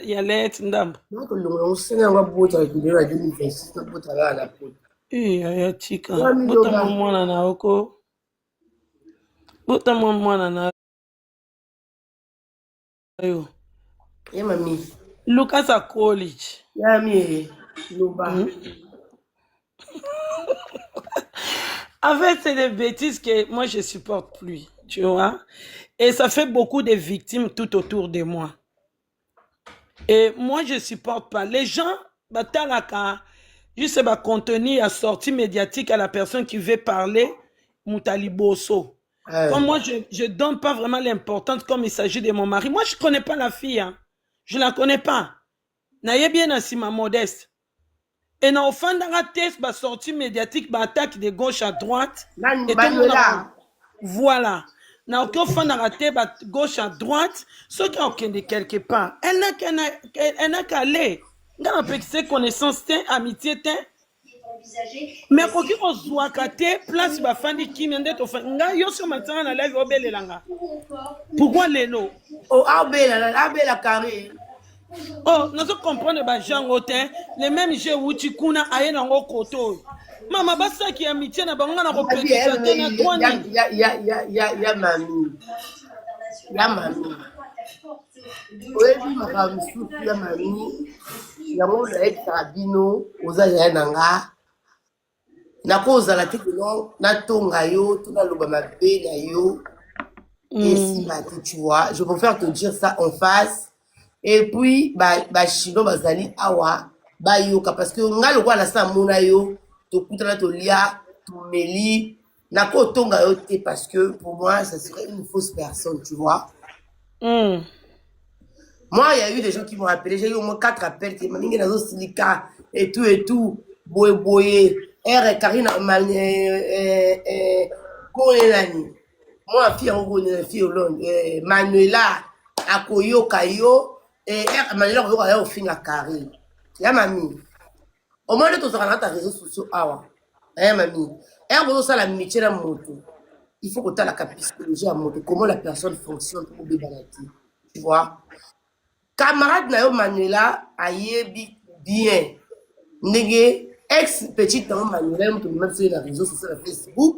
Ya let ndambo. Nakolongola yango senga yango abota video ya 2026 nabota kaka na poto. Yaya tika botama mwana na yo ko botama mwana na yo. Ye mami. Lucas akoli. Ya mi loba. En fait, c'est des bêtises que moi je supporte plus, tu vois. Et ça fait beaucoup de victimes tout autour de moi. Et moi je supporte pas. Les gens, batalaka, juste ba contenu à sortie médiatique à la personne qui veut parler, Moutaliboso. Comme moi, je ne donne pas vraiment l'importance comme il s'agit de mon mari. Moi, je ne connais pas la fille. Hein. Je ne la connais pas. Nayebi ye na sima modeste. Et na ofandaka te ba sortie médiatique ba attaque de gauche à droite. Nani Manuela. Voilà. Na oki ofandaka te ba gauche à droite soki okende quelque part. Elle n'a qu'à elle n'a qu'à aller. Nga na pekise connaissance te, amitié te. Mais akoki kozwaka te place bafandi kimia nde tofandi ngai yo soki omatisanga na live obelela nga pourquoi lelo oh, abela abela carré oh nazo comprendre ba jango te le même jeu wuti kuna aye nango koto oyo mama basaki ya mitie na bango nga na kopekisa te na droit nini ya ya ya ya ya mami ya mami oyebi makambo mosusu ya mami yango nayebisaka bino oza yaya na nga nakozala te kino natonga yo to naloba mabe na yo esimba te tu vois. Je préfère te dire ça en face et puis bachinois bazali awa bayoka parce que ngai lokola nasi namona yo tokutana tolia tomeli nakotonga yo te parce que pour moi ça serait une fausse personne, tu vois. Moi, il y a eu des gens qui m'ont appelé. J'ai eu au moins quatre appels qui m'ont dit Silika et tout et tout. Boye boye. R Karina man Nani. Moi, fille en gros, fille Hollande. Manuela akoyoka yo et R Manuela akoyoka yo ofinga Karine. Ya mami. Au moins tozalaka na kati ya réseaux sociaux awa. Ya mami. R bozosala métier na moto. Il faut kotalaka psychologie ya moto, comment la personne fonctionne pour obebana te. Tu vois? Camarade na yo Manuela ayebi bien ndenge ex petite na yo Manuela ye moto omema biso ye na réseau social na Facebook,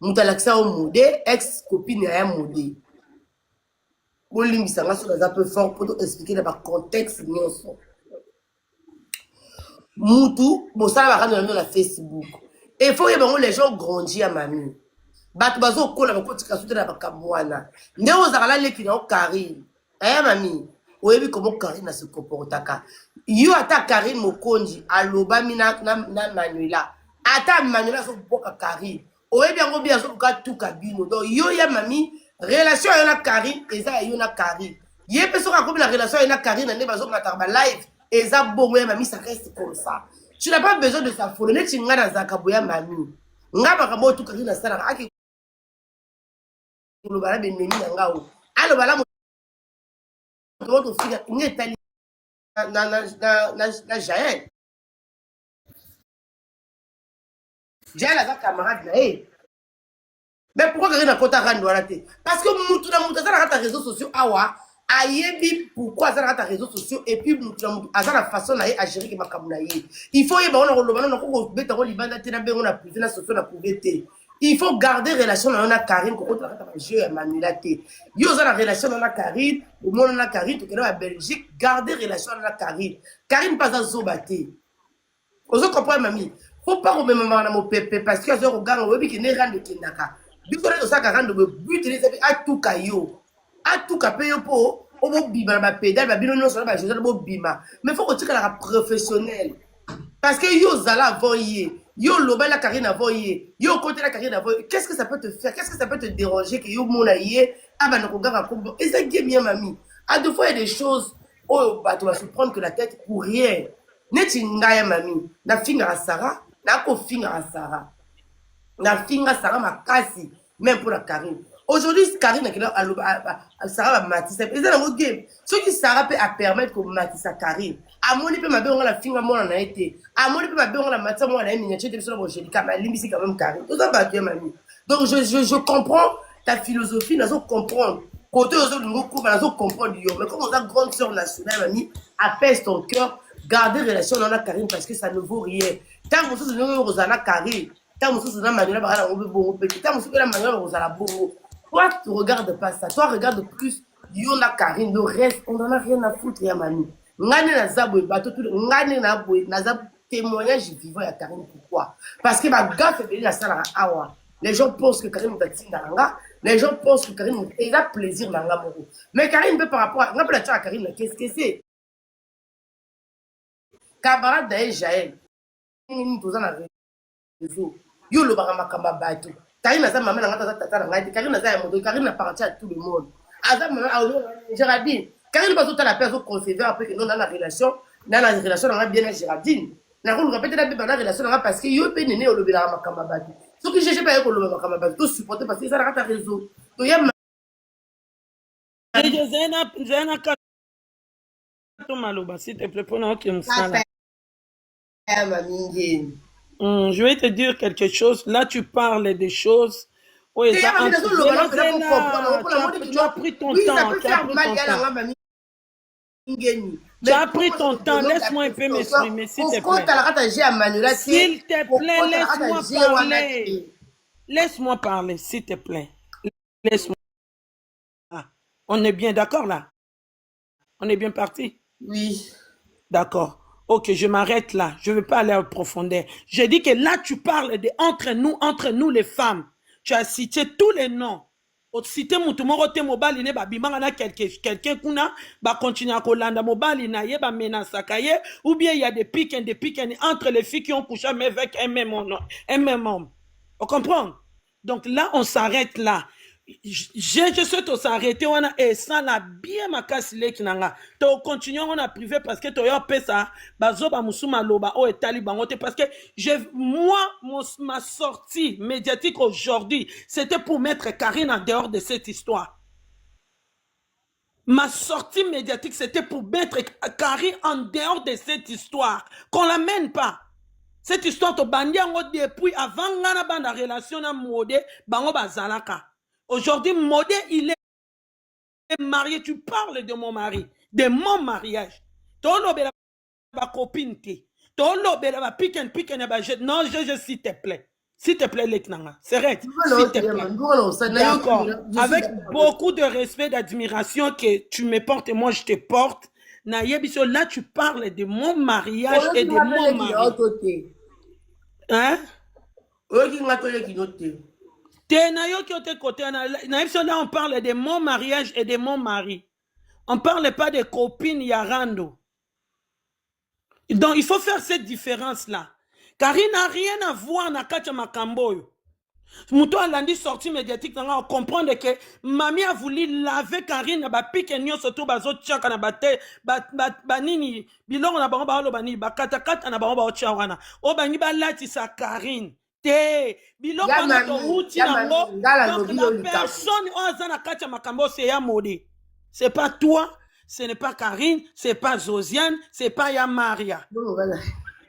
moto alakisa yo mode ex copine ya ya mode. Bolimbisa nga soki naza peu fort mpo to expliquer na bacontexte nyonso. Mutu bosala bakando na bino na Facebook il faut oyeba yango, les gens grandi ya mami, bato bazokola bakotika sote na makambo wana. Ndenge ozalaka na leki na yo Karine aya mami, oyebi komo Karine ase comportaka yo. Ata Karine Mokonzi alobami na Manuela, ata Manuela azobwaka Karine, oyebi yango bi azoluka tuka bino. Donc yo ya mami, relation ya yo na Karine eza ya yo na Karine. Ye mpe soki akomi na relation ya ye na Karine na nde bazomataka balive eza bongo. Ya mami, ça reste comme ça, tu n'as pas besoin de s'affoler. Neti ngai nazalaka boya mami, ngai makambo oyo tu Karine asalaka ake koloba na benemi na nga oyo aloba na moto oyo tofika nge etali na Jael. Jael aza camarade na ye, mais pourquoi Karine akota rando wana te? Parce que mutu na mutu aza na kati ya réseaux sociaux awa ayebi pourquoi aza na kati ya réseaux sociaux. Et puis mutu na mutu aza na façon na ye agéreke makambo na ye. Il faut oyeba wana koloba nano nako kobeta ngo libanda te, na bengo na privé na socio na privé te. Il faut garder relation na yo na Karine, kokota na kati ya bajeu ya Manuela te. Yo oza na relation na yo na Karine, omona na Karine tokende ba Belgique, garder relation na Karine. Karine mpe aza zoba te, ozo comprendre mami? Faut pas komemamaka na mopepe parce que aza koganga. Oyebi ke nde rando ekendaka, biso nde tosalaka rando boye, but eza mpe atuka yo, atuka mpe yo mpo obobima na bapédale babino nyonso na bajosane bobima. Mais faut kotikalaka professionnel parce que yo ozala avant ye, yo olobela Karine avant ye, yo okotela Karine avant ye. Qu'est-ce que ça peut te faire? Qu'est-ce que ça peut te déranger ke yo mona ye abanda koganga kombo? Eza game ya mami. À deux fois, il y a des choses oyo bato ba se prendre que la tête pour rien. Neti ngai ya mami, nafingaka Sara, nakofingaka Sara, nafinga Sara makasi même mpona Karine. Aujourd'hui Karine akenda aloba Sara bamatisa, eza nango game. Soki Sara mpe apermettre komatisa Karine, amoni mpe mabe onga nafinga mwana na ye te, amoni mpe mabe onga na matisa mwana na ye miniature te. Biso na bogelika me alimbisi quand même Karine. Toza bato ya mami. Donc je comprends ta philosophie, nazo comprendre. Côté oyo ozolinga okoma, nazo comprendre yo. Mais comme oza grande sœur nationale, mami, apaise ton cœur, garde relation na na Karine parce que ça ne vaut rien. Ntango mosusu ndenge oyo kozala na Karine, ntango mosusu na Manuela baka nango mpe bongo mpe te, ntango mosusu mpe na Manuela bakozala bongo. Toi, tu regardes pas ça. Toi, regarde plus yo na Karine. Le reste, on en a rien à foutre ya mami. Ngai nde naza boye, bato tu ngai nde na boye, naza témoignage vivant ya Karine. Pourquoi? Parce que bagaffe ebele nasalaka awa, les gens pensent que Karine moto atindaka nga, les gens pensent que Karine moto eza plaisir na nga moko. Mais Karine mpe par rapport nga mpe natiaka Karine na qu'est-ce que c'est camarade na ye Jael. Ndenge nini toza na réseau, yo olobaka makambo ya bato. Karine aza mama na nga, aza tata na ngai te. Karine aza ya moto, Karine appartient à tout le monde. Aza mama Géraldine. Karine mpe azotala mpe azoconcevoir mpe ke non, na relation na nga bien na Géraldine, nakoluka mpe te nabeba na relation na nga, parce que yo mpe nene olobelaka makambo ya bato. Soki GG mpe aye koloba makambo ya bato, tosupporte parce que eza na kati ya réseau toya. Zena kato maloba, s'il te plaît, mpona oke mosala. Ya mamingeni. Je vais te dire quelque chose. Là, tu parles des choses. Oui, ça, tu as pris ton Oui, temps. ça peut Tu as faire pris mal ton ya temps. nanga mamingeni. Tu as pris ton temps. Laisse-moi un peu m'exprimer, s'il te plaît. Okotala kata je ya Manuela te. S'il te plaît, laisse-moi parler. Laisse-moi parler, s'il te plaît. Laisse-moi. Ah, on est bien d'accord là? On est bien parti? Oui. D'accord. Ok, je m'arrête là. Je ne veux pas aller en profondeur. Je dis que là, tu parles de entre nous les femmes. Tu as cité tous les noms. Cité mutu moko te, mobali ne babimaka na quelqu'un kuna, bacontinue kolanda mobali na ye, bamenasaka ye, ou bien il y a des piques et des piques entre les filles qui ont couché mais avec un même homme, un même homme. On comprend? Donc là, on s'arrête là. Je souhaite s'arrêter wana esala bien makasi. Leki na nga, tocontinue yango na privé parce que toyo apesa bazoba mosusu maloba oyo etali bango te, parce que moi, ma sortie médiatique aujourd'hui, c'était pour mettre Karine en dehors de cette histoire. Ma sortie médiatique, c'était pour mettre Karine en dehors de cette histoire, qu'on l'amène pas, cette histoire. Tobandi yango depuis avant nga na banda relation na Mode. Bango bazalaka. Aujourd'hui, Modé, il est marié. Tu parles de mon mari, de mon mariage. Tolobela ba copine te. Tolobela ba pick and pick and ba jet. Non, s'il te plaît. S'il te plaît, leki na nga. C'est vrai. S'il te plaît. D'accord. Avec beaucoup de respect, d'admiration que tu me portes et moi je te porte. Nayebi biso, là tu parles de mon mariage et de mon mari. Hein? Oyoki nga toleki no te. Te, nayoki yo te. Côté na biso là, on parle de mon mariage et de mon mari. On parle pas de copine ya rando. Donc il faut faire cette différence là. Karine n'a rien à voir na kati ya makambo oyo. Moto alandi sortie médiatique nanga comprendre que mami a voulu laver Karine na bapike nyonso to bazotiaka na bate banini biloko na bango, baoloba nini, bakatakata na bango baotia wana oyo bangi balatisa Karine te. Biloko wana touti nango. Donc la personne oyo aza na kati ya makambo oyo, c'est ya Mode, c'est pas toi, ce n'est pas Karine, c'est pas Zosiane, c'est pas ya Maria.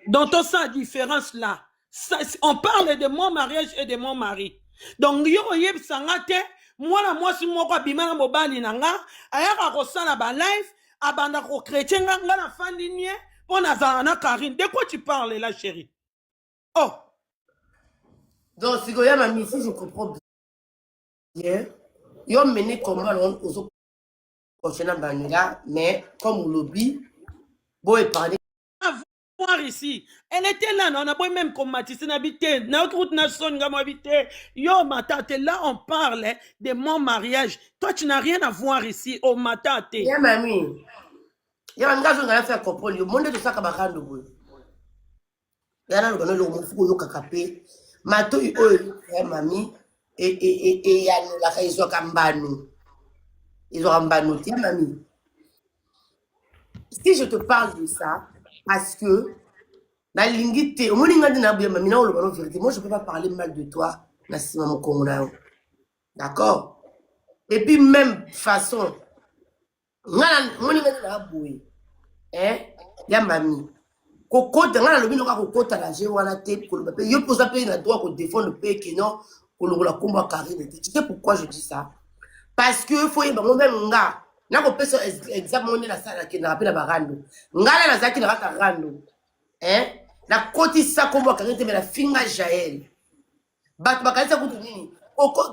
Donc tosala différence là. Ça, on parle de mon mariage et de mon mari. Donc yo oyebisanga te mwana mwasi moko abima na mobali na nga, ayaka kosala balive, abanda kochrétien nga, nga nafandi nie mpo nazala na Karine. De quoi tu parles là, chérie? Oh. Donc sikoyo ya mami, si je comprends bien, yo mene comment ozo concernant Manuela, mais comme olobi boépargne. Voir ici. Elle était là, non, on a beau même comme Matisse n'habité, na route nation habité. Yo, matate, là, on parle de mon mariage. Toi, tu n'as rien à voir ici, au matate. Ya mami, ya mami, nga azonga na faire comprendre yo monde tosaka barando boye. Ya naloba no eloko mosuku oyokaka mpe matoi oyo ya mami eyanolaka, ezwaka mbano, ezwaka mbano te. Ya mami, si je te parle de ça, parce que nalingi te omoni nga nde naboya. Mami, naoloba no vérité, moi je peux pas parler mal de toi na nsima mokongo na yo, d'accord? Et puis même façon nga omoni nga nde naboye ya mami kokota, nga nalobi noka kokota na je wana te, koloba mpe yo mpe oza mpe na droit kodéfendre mpe ke non, kolongola nkombo ya Karine te. Tu sais pourquoi je dis ça? Parce que faut yeba ngo même nga nakopesa exemple moko nde nasala nakendaka mpe na barando. Nga na nazalaki na kaka rando, hein, nakotisa kombo ya Karine te, me nafinga Jael. Bato bakanisa kutu nini,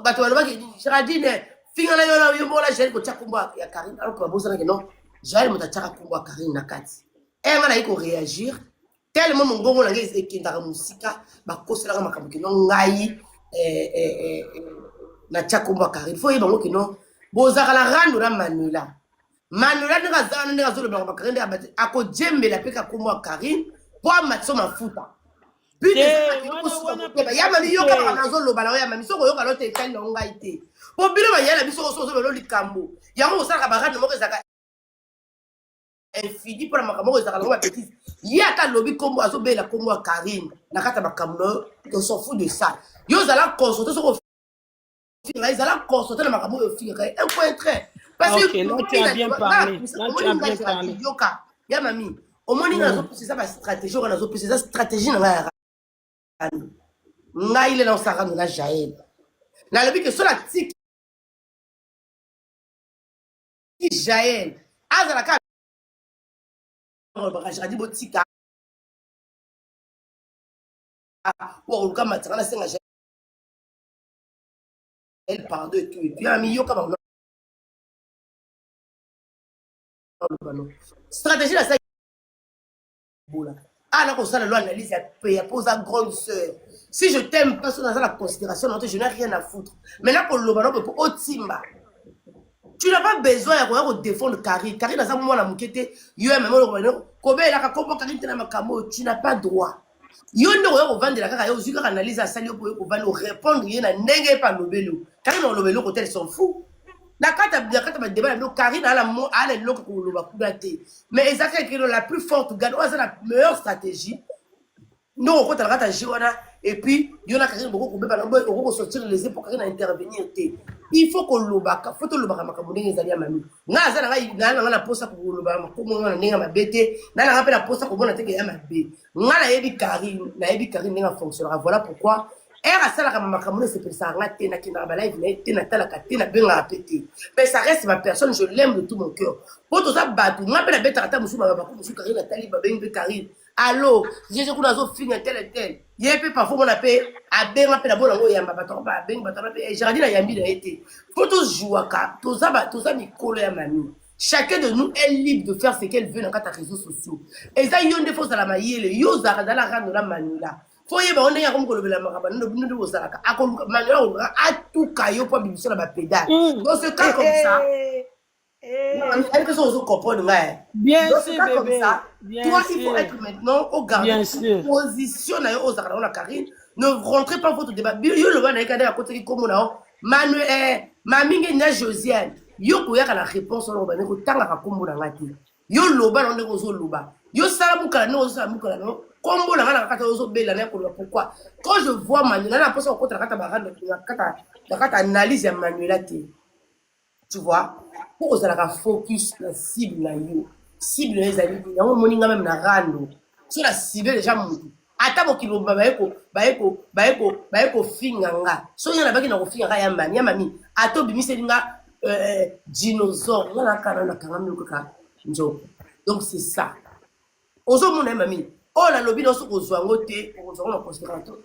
bato balobaki nini? Géraldine, finga na yo na yo moko na Jael, kotia kombo ya Karine, alors que babosanaki non, Jael moto atiaka kombo ya Karine na kati. E nga nayi koréagir tellement mongongo na ngai ekendaka mosika, bakoselaka makambo keno ngai natia kombo ya Karine. Faut yeba ngo keno bozalaka na rando na Manuela. Manuela ndenge aza wana, ndenge azolobaka bakarine, ndenge abati akojembela mpe ka kombo ya Karine mpo amatisa mafuta. Te, wana wana Ya mami, yoka. Te. Makambo nazoloba na yo, ya mami, soki oyoka no te, etali nango ngai te, mpo bino bayala biso oso ozoloba likambo yango, kosalaka barando moko ezalaka infini mpona makambo moko ezalaka nango babêtises. Ye ata alobi kombo, azobela kombo ya Karine na kati ya makambo na yo, on s'en fout de ça. Yo ozala concentré, soki ofinga, ezala concentré na makambo oyo ofingaka ye, un point trait, parce Ok, là tu as bien parlé. Là tu as bien parlé. Yoka, ya mami, omoni nga nazopesa, eza bastratégie oyo nazopesa, eza stratégie na ngai ya rando. Ngai lela osala rando na Jael, nalobi ke so natiki Jael azala kaka olobaka Géraldine, botika po oluka matanga, nasenga Jael pardon et tout et tout. Ya mami, yoka bango, oloba no stratégie nasali bola ah, nakosala lo analyse ya peya mpo oza grande sœur. Si je t'aime pas, so naza na considération na te, je n'ai rien à foutre. Mais nakoloba no mpo otimba, tu n'as pas besoin ya koya kodéfendre Karine. Karine aza mwana moke te. Yo ya mama, oloba kobelaka kombo Karine te na makambo oyo, tu n'as pas droit. Yo nde oya kovandela kaka, yo ozwi kaka analyse asali yo mpo oyo kovanda orépondre ye na ndenge ye mpe alobeli yo. Karine oloba eloko te, elle s'en fout. Na kati ya badébat na bino, Karine ala mo ala eloko koloba kuna te, mais eza kaka keno la plus forte gagne. Oyo aza na meilleure stratégie nde okokota na kati ya jeu wana. Et puis yo na Karine boko kobeba na oko kosortir les mpo Karine intervenir te. Il faut kolobaka, faut tolobaka makambo ndenge ezali. Ya mami, ngai aza na ngai naa na ngai na posa koloba makombo nga na ndenge ya mabe te, na nanga mpe na posa komona teke ya mabe. Ngai nayebi Karine, nayebi Karine ndenge afonctionnaka. Voilà pourquoi ere asalaka makambo no esepelisaka nga te, nakendaka balive na ye te, natalaka te, nabengaka mpe te, mais ça reste ma personne, je l'aime de tout mon cœur, po toza bato. Nga mpe nabetaka ata mosusu babako mosusu Karine atali, babengi mpe Karine: "Allo, jeje kuna azofinga tel tel." Ye mpe parfois mona mpe abenga mpe na bona yango oyamba bato yango, abengi bato wana mpe Géraldine ayambi na ye te. Fo tozwaka, toza mikolo ya mami. Chacun de nous est libre de faire ce qu'elle veut na kati ya réseaux sociaux. Eza yo nde fo ozala mayele. Yo ozalaka zala rando na Manuela, fo oyeba ngo ndenge akomi kolobela makambo nde bino nde ozalaka akoluka Manuela, akoluka atuka yo mpo abimiso na bapédale. Dans ce cas comme ça, ayebi soki ozo comprendre ngai. Bien Dans ce sûr, cas comme bébé. ça, Bien toi, il faut sûr. être maintenant au garde Bien sûr. position na yo ozalaka nango na Karine. Ne rentrez pas votre débat. Yo loba na ye kanda akotaki kombo na yo Manu, maminge na Josiane. Yo koyaka na réponse wana, obandi kotangaka kombo na nga te. Yo loba na ndenge ozoloba, yo sala mokala ndenge ozosala mokala no kombo na nga na kati ozobela na koloba. Pourquoi quand je vois Manuela na mposa kokota na kati ya barando, na kati ya analyse ya Manuela te, tu vois? Mpo ozalaka focus na cible na yo. Cible na yo ezali nini? Yango omoni nga meme na rando, so na cible déjà motu, ata mokili mobima baye kofinga nga, soki nga nabaki na kofinga nga ya mami, ya mami, ata obimiseli nga dinosaure, nga nakana nakangami kaka nzoko. Donc c'est ça, ozomona ye mami oyo nalobi na soki ozwa yango te, okozwa yango na considération.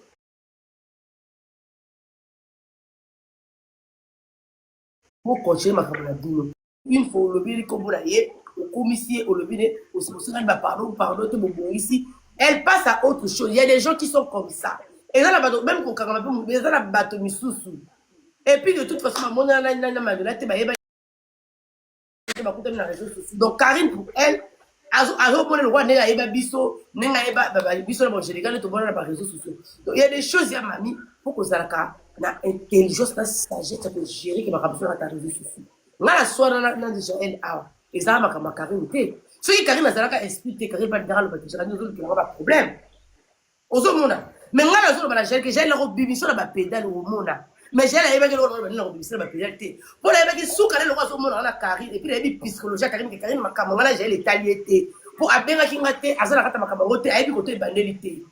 Bocontinue makambo na bino. Une fois olobi likombo na ye, okomisi ye, olobi ne osengani bapardon, pardon te, bobongisi, elle passe à autre chose. Il y a des gens qui sont comme ça. Eza na bato même kokangama mpe, eza na bato misusu. Et puis de toute façon bamonana na Manuela te, bayeba te, bakutami na réseaux sociaux. Donc Karine, pour elle, azomona lokola ndenge ayeba biso, ndenge ayeba biso na bangélika nde tomona na baréseaux sociaux. Donc il y a des choses, ya mami, mpo kozalaka na intelligence na sagesse ya kogérer ke makambo so na kati ya réseaux sociaux. Nga na swana na Jael awa, ezala makambo ya Karine te. Soki Karine azalaka esprit te, Karine balingaka aloba te Géraldine ozolukelanga baproblème, ozomona. Mais ngai nazoloba na Jael ke Jael nakobimiso na bapédale, omona. Mais Jael ayebaki eloko nango na kobimisa na bapédale te, mpo nayebaki suka nde eloko azomona nga na Karine. Et puis nayebi psychologie ya Karine, ke Karine makambo nga na Jael etali ye te, mpo abengaki nga te, aza na kati ya makambo yango te, ayebi koto ebandeli te.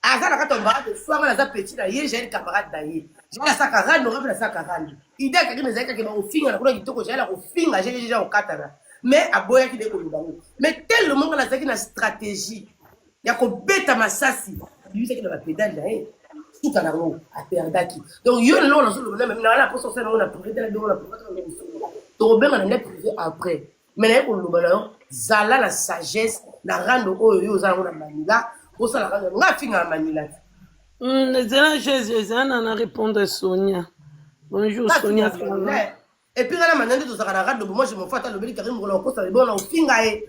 Aza na kati ya embarras de choix. Nga naza petit na ye, Jael camarade na ye. Jael asaka rando, nga mpe nasaka rando. Idée ya Karine ezalaki kaka bakofinga na kuna kitoko, Jael akofinga, Jael Jael akokatana. Mais aboyaki nde koloba ngo. Mais tellement nga nazalaki na stratégie ya kobeta masasi, abimisaki na bapedale na ye. Suka nango aperdaki. Donc yo lelo nazoloba na mami na wana posa osala yango na privé, tala biloko na privé, tala kosolola. Tokobengana nde privé après. Mais naye koloba na yo, zala na sagesse na rando oyo yo oza nango na Manila, osala rando nga afinga na Manila te. Zela Jésus, zela na na répondre Sonia. Bonjour Nga Sonia, afinga na ça Manila. va? Eh. Et puis nga na Manila nde tozalaka na rando, moi je m'en fous ata alobeli Karine mokolo akosa libongo na kofinga ye.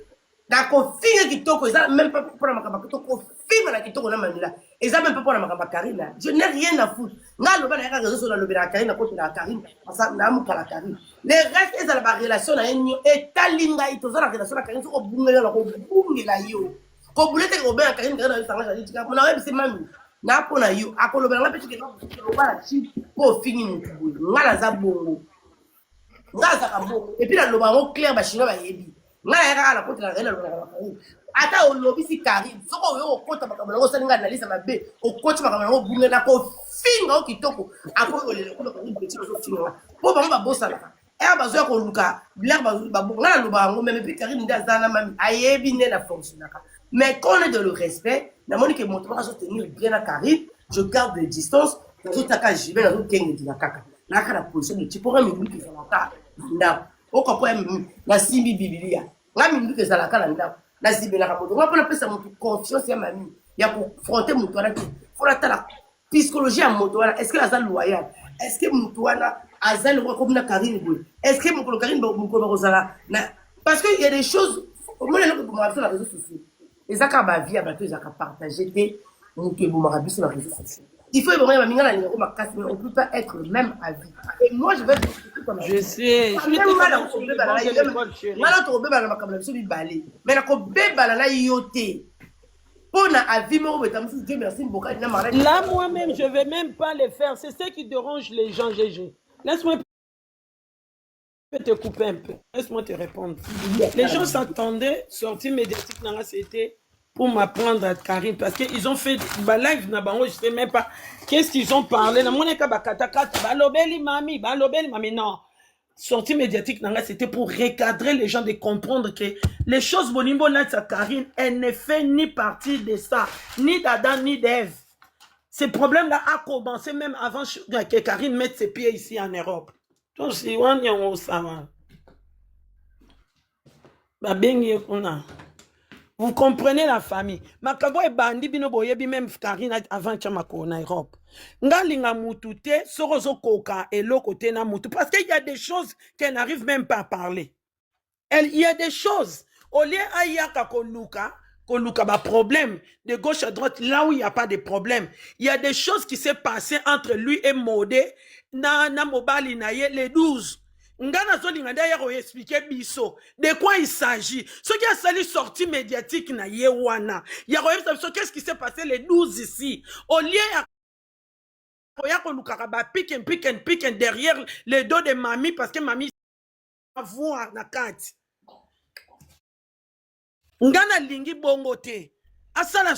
Nakofinga kitoko eza même pas mpona makambo tokofinga na kitoko na Manila. Eza même pas mpona makambo ya Karine. Je n'ai rien à foutre. Nga aloba na ye kaka réseau so nalobelaka Karine, nakotelaka Karine, parce que namukala Karine. Le reste ezala ba relation na ye nio etali ngai toza na relation na Karine soki obungeli na kobungela yo. Kobule te kobenga Karine, Karine ayebisa nga tika mona oyebisi mami na mpona yo akolobela nga mpe tike loba na chi mpo ofingi motu boye. Nga naza bongo. Nga azalaka bongo. Et puis naloba yango clair, ba chinois bayebi. Nga nayaka kaka nakotela Karine, nalobelaka na Karine. Ata olobisi Karine, soki oyo okota makambo nango osali nga analyse mabe, okoti makambo nango obunge na kofinga yo kitoko, akoki kolela kuna Karine petit ozofinga nga. Po bango babosanaka. Ere bazoya koluka blaire nga naloba yango meme puis Karine nde aza na mami ayebi nde na fonctionnaka. Mais quand on est dans le respect, namoni ke moto moko azotenir bien na Karine, je garde les distances, nazotaka jibe nazokengedila kaka. Naka na position de tipo nga minduki ezalaka na ndako. Okopo ya mimi nasimbi bibilia. Nga minduki ezalaka na ndako. Nazibelaka moto. Nga mpona pesa moto confiance ya mami ya kofronte moto wana te. Faut natala psychologie ya moto wana. Est-ce que aza loyal? Est-ce que moto wana aza lokola komi na Karine boye? Est-ce que mokolo Karine mokolo bakozala na parce que il y a des choses omoni eloko ebomaka biso na réseaux sociaux. Eza kaka ba vie ya bato ezalaka partage te, moto ebomaka biso na réseaux sociaux. Il faut ebonga ya mami nga nalingako makasi, mais on peut pas être le même avis. Et moi je vais Je sais, je même te nga connais sur le nakobebana banc na de yo, l'école, chérie. nga na tokobebana na makambo na biso mibale, mais nakobebana na yo te mpo na avis moko boye. Mosusu Dieu merci mbokali na mara. Là, moi-même, je vais même pas le faire. C'est ce qui dérange les gens, GG. Laisse-moi te couper un peu. Laisse-moi te répondre. Les gens s'attendaient, sortie médiatique, nanga, c'était pour m'apprendre à Karine. Parce qu'ils ont fait, bah, live, na bango, je sais même pas qu'est-ce qu'ils ont parlé. Na moneka bakata kata, balobeli mami, balobeli mami. Non. Sortie médiatique, nanga, c'était pour recadrer les gens de comprendre que les choses bolingo là, Karine, elle ne fait ni partie de ça, ni d'Adam, ni d'Ève. Ce problème-là a commencé même avant que Karine mette ses pieds ici en Europe. Donc, si on y a ça va. Babengi ye kuna. Vous comprenez la famille. Makambo ebandi bino boyebi même Karine avant tia makolo na Europe. Nga linga mutu te soko ozokoka eloko te na mutu parce qu'il y a des choses qu'elle n'arrive même pas à parler. Elle, il y a des choses. Au lieu ayaka koluka, koluka ba problème de gauche à droite, là où il n'y a pas de problème. Il y a des choses qui s'est passé entre lui et Modé, na mobali na ye, les 12. Nga nazolinga nde aya koexpliquer biso de quoi il s'agit. Soki asali sortie médiatique na ye wana ya koyebisa biso qu'est-ce qui s'est passé les 12 ici, au lieu ya koya kolukaka bapiken piken piken derrière le dos de mami, parce que mami avoir na kati. Nga nalingi bongo te. Asala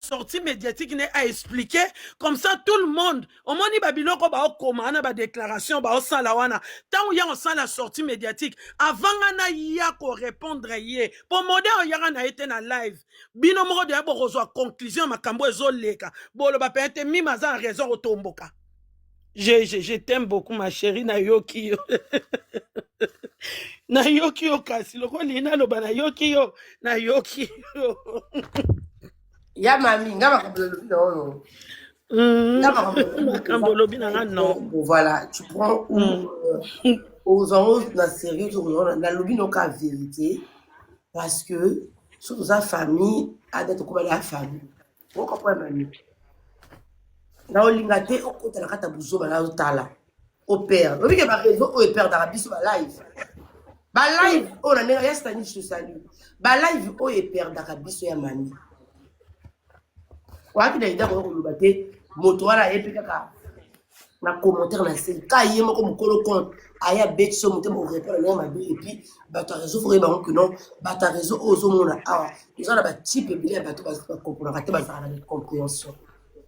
sortie médiatique ne a expliqué comme ça tout le monde omoni babiloko baokoma wana, badéclaration baosala wana. Ntango ya kosala sortie médiatique, avant nga naya korépondre ye, po mode oyaka na ye te na live, bino moko deya bokozwa conclusion ya makambo ezoleka, boloba pe te mima aza na raison kotomboka. Je t'aime beaucoup, ma chérie. Nayoki yo, nayoki yo, kasi lokola naloba nayoki yo, nayoki yo. Ya mami, nga makambo nalobi na oyo, nga makambo nalobi Makambo olobi na nga, non. Voilà, tu prends ou ozango na sérieux to ozango nalobi noka vérité, parce que soki toza famille, ada tokóma ya famille, okomprendre mami. Na olinga te okota na kati ya buzoba na otala opere oyebi ke baréseau oyo eperdaka biso balive, balive oyo na ndenge ya Stani, je te salue, balive oyo eperdaka biso ya mami. Oyaki na ida koya koloba te, moto wana ayebi kaka. Na commentaire na se ka ye moko mokolo compte aye abeti so motema orépondre na ye mabe. Et puis bato ya réseau, faut bango que non, bato ya réseau oyo ozomona awa, eza na batype ebele ya bato bakomprenaka te, bazalaka na compréhension.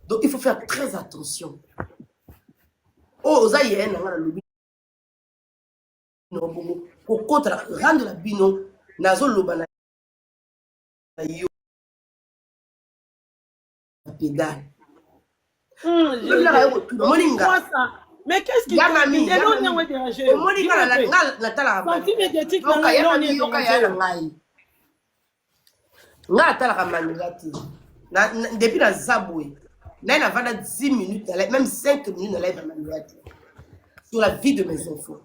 Donc il faut faire très attention. Oyo oza ye na nga, nalobi na bongo kokota rando na bino, nazoloba na yo pédale. Omoni nga. Mais qu'est-ce qui ya mami, omoni nga natalaka yoka ya na ngai, nga natalaka Manuela te. Depuis naza boye, naye navanda 10 minutes, même 5 minutes na live ya Manuela te. Sur la vie de mes enfants,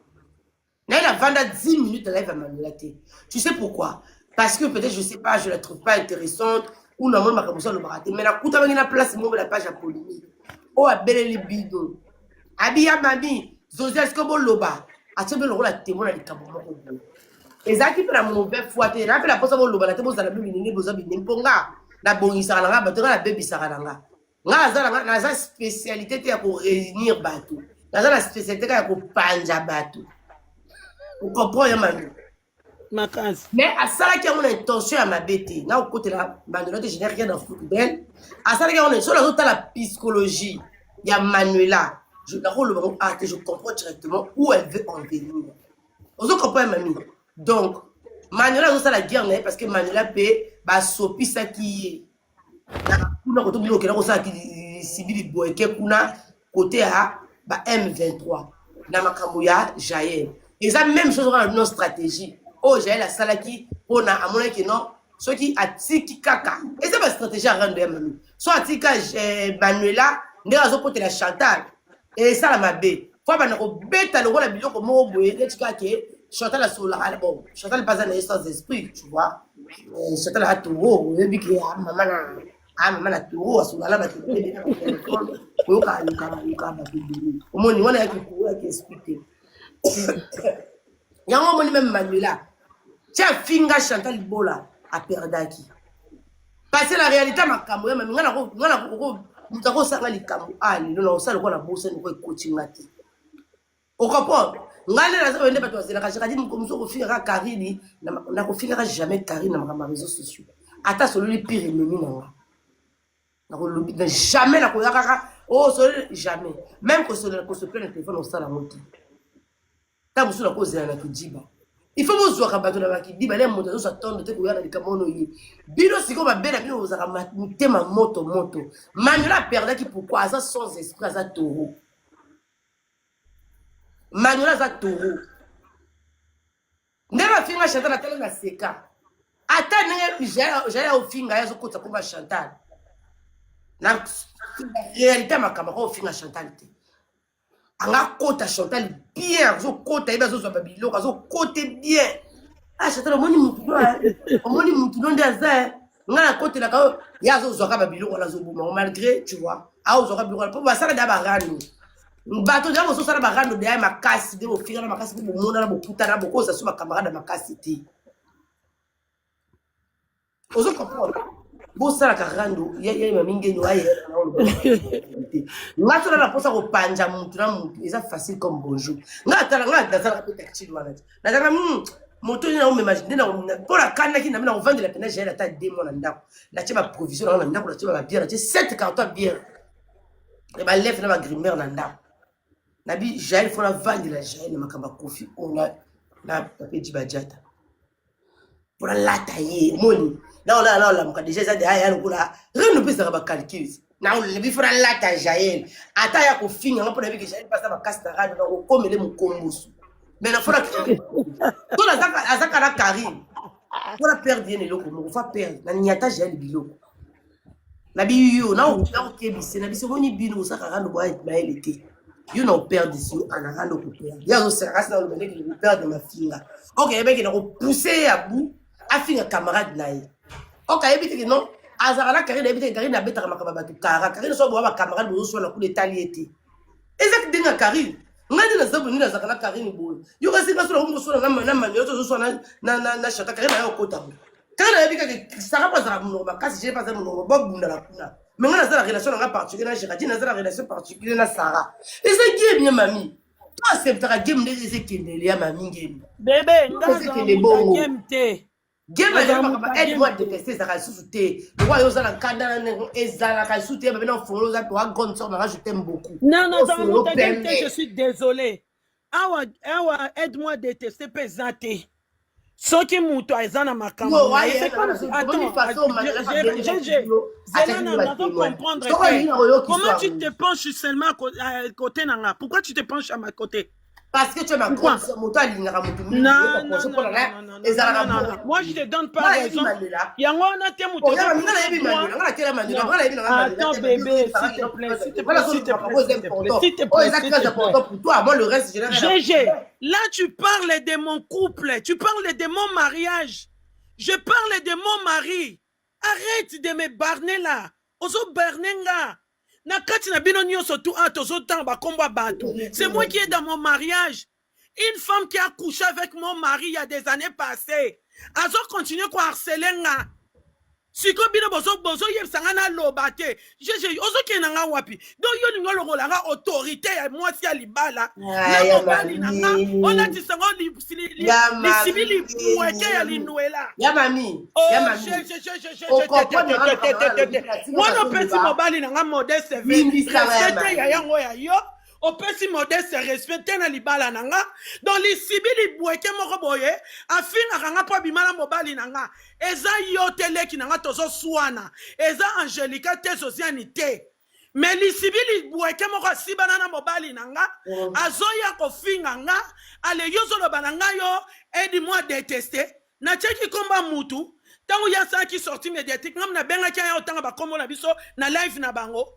naye navanda 10 minutes na live ya Manuela te. Tu sais pourquoi? Parce que peut-être, je sais pas, je la trouve pas intéressante ou namoni makambo mosusu alobaka te. Mais nakutamaki na place moko na page ya polémique oyo abeleli bino abi ya mami Zozi, est-ce boloba atie mpe lokola témoin na likambo moko boye. Ezalaki mpe na mauvais foi te, na mpe na mposa boloba na te. Bozala mpe minene, boza binene, mpo nga nabongisaka na nga bato, nga nabebisaka na nga. Nga naza na naza spécialité te ya koréunir bato, naza na spécialité kaka ya kopanja bato. Ocomprend, ya mami? Makasi. Mais asalaki yango na intention ya mabe te. Na kokotela Manuela te, je n'ai rien à foutre d'elle. Asalaki yango na so nazotala psychologie ya Manuela, nakoloba ngo ah te, je comprends directement où elle veut en venir. Ozo comprendre, mami? Donc Manuela azosala guerre na ye parce que Manuela mpe basopisaki ye kuna koto bino okenda kosala sibili boyeke kuna kote ya ba M23 na makambo ya Jael. Eza même chose kaka na bino, stratégie oyo Jael asalaki mpona amonaki non, soki atiki kaka, eza bastratégie ya rando ya mami. So atika Manuela ndenge azokotela Chantal, esala mabe fo abanda kobeta lokola biloko moko boye neti kaka ke Chantal asololaka. Bon, Chantal mpe aza na ye sans esprit, tu vois. Chantal aza taureau, oyebi ke mama na mama na taureau asolala bato ebele na téléphone, koyoka yokaka yokaka bato ebele. Omoni wana yaki taureau, yaki esprit te. Yango omoni même Manuela ti afinga Chantal Libola, aperdaki, parce que la réalité ya makambo ya mami, nga moto akosanga likambo a lelo na kosala lokola nabosani ko ekoti nga te. Ocomprendre? Ngai nde naza boye nde bato bazelaka Géraldine mokomosu okofingaka Karine. Nakofingaka jamais Karine na makambo ya réseaux sociaux. Ata sololi pire ennemi na nga, nakolobi na jamais, nakoya kaka o sololi jamais, même kosopela na telefone, kosala yango te. Ntango mosusu nakozela na kidiba. Il faut bozwaka bato na bakidiba nde moto azozwa tondo te koya na likambo ono ye bino. Sikoyo mabe na bino, bozalaka motema moto moto. Manuela aperdaki pourquoi? Aza sans esprit, aza taureau. Manuela aza taureau. Ndenge afinga Chantal, atala na seka ata ndenge Jael ofinga ye, azokotisa komba Chantal na réalité ya makambo. Ako ofinga Chantal te, anga kota Chantal bien, azokota yebi, azozwa babiloko, azokote bien. Ah Chantal, omoni mutu no, omoni mutu no nde aza nga nakotelaka oyo ye azozwaka babiloko wana, azoboma malgré, tu vois, aozwaka biloko wana mpo basala deya barando. Bato deya bozosala barando deya makasi nde bofingana makasi mpo bomonana, bokutana, bokoza so bacamarade makasi te. Ozo comprendre? Bosalaka rando ya mami ngeno aye nga tona na mposa kopanja mutu na mutu, eza facile comme bonjour. Nga atala nga nazalaka mpe tactile wana te, nazalaka moto nde naomema nde mpo nakandaki na na kovandela mpena Jael ata 2 mois na ndako, natie baprovision nanga na ndako, natie babière, natie 7 carton ya bière ya balève na bagrimaire na ndako. Nabi Jael fo navandela Jael na makambo ya Kofi oyo na pape Djibadiata mpo nalata ye. Omoni, naolala, naolamuka déjà eza deya ya lokola reno mpe ezalaka bacalculs. Naolobi fo nalata Jael ata ya kofinga nga mpo nayebi ke Jael mpasa makasi na rado na kokomele mokombosu. Mais na fona to azaka na Karine mpona perdre ye na eloko moko fa perdre na niata Jael biloko na biyo nakokebise na biso. Omoni bino osaka rando boya mayele te, yo na operdre si yo ana rando koperdre ye azoseka kasi na oloba ndenge koperdre mafinga. Ok, ayebaki na kopousse ye ya bu afinga camarade na ye. Ok, ayebi teke non, azalaka na Karine, ayebi teke Karine abetaka makambo ya bato kara. Karine so boya bacamarade bozoswana kuna, etali ye te. Eza ndenge ya Karine. Ngai nde naza boye, nde nazalaka na Karine boye. Yo kasi nga so nakomi koswana na Manuel, tozoswana na Chata, Karine aye okota ngo. Karine ayebi kaka Sara mpo azalaka monoko makasi, je mpe aza monoko, babundaka kuna. Mais nga naza na relation na nga particulier na Géraldine, naza na relation particulier na Sarah. Eza game ya mami. To acceptaka game ndenge eza ekendeli ya mami ngemi. Bebe, nga Eza azala ekende moto ya bongo. game te. Game Azala ya moto makambo ya aide game moi te. détester ezalaka lisusu te. Lokola yo oza na nkanda na ndenge ezalaka lisusu te babe na ofongolo oza toi grande sœur na nga je t'aime beaucoup. Non, non, azala Ofongolo moto ya game te, je pembe. suis désolé. Awa, awa, aide-moi détester mpe eza te. Soki moto aza na makambo Yo na ye, waye c'est na comme na si, omoni attends, façon Mandela abengaki GG, bino zela atiaki na bino nazo batémoin. comprendre Soko olingi te. na koyokisa Comment tu yango. te penches seulement à côté na nga? Pourquoi tu te penches à ma côté? Parce que tu es ma Pourquoi? grande sœur, moto alingaka moto mingi Non, oyoka non, penche non, mpona non, na non, non, non, non, ezalaka non, non. bongo. Moi, je te donne pas Nga nayebi raison. Mandela. Yango wana te moto Oh, yaba, nga ozopesa nayebi droit. Mandela, nga nakela Mandela, Non. nga nayebi nanga Mandela Attends, te, mais yo bébé, oyebisaka s'il te que plaît, s'il te nga plaît, s'il te nazoluka plaît, makambo eza s'il te plaît, important. s'il te Oyo plaît, eza s'il très te plaît. important pour toi, moi le reste je n'ai rien à GG, là tu parles de mon couple, tu parles de mon mariage, je parle de mon mari. Arrête de me barner là. Ozo barner nga. Na kati na bino nyonso tu a tozo tanga bakombo ya bato. C'est moi qui est dans mon mariage. Une femme qui a couché avec mon mari il y a des années passées. Azo continuer ko harceler nga. Sikoyo bino bozo bozoyebisa nga naloba te. GG ozokende na nga wapi? Donc yo olingi olongola nga autorité ya mwasi ya libala na Ah, ya mobali na nga mami. olatisa ngo Ya lisibi libweke ya mami. linwela. Ya mami. Ya Oh, mami. GG, GG, GG, Okomprendre nga makambo nga nalobi te, natika wana opesi nazoloba. mobali na nga modeste Limbisanga ya respect te ya mami. yango ya yo opesi modeste respect te na libala na nga donc lisibi libweke moko boye afingaka nga mpo abima na mobali na nga eza yo te leki na nga tozoswana eza angelika te zosiani te me lisibi libweke moko asibana na mobali na nga azoya kofinga nga ale yo ozoloba na nga yo aide moi déteste natiaki komba mutu ntango ye asalaki sortie médiatique ngam nabengaki aya otanga bakombo na biso na live na bango.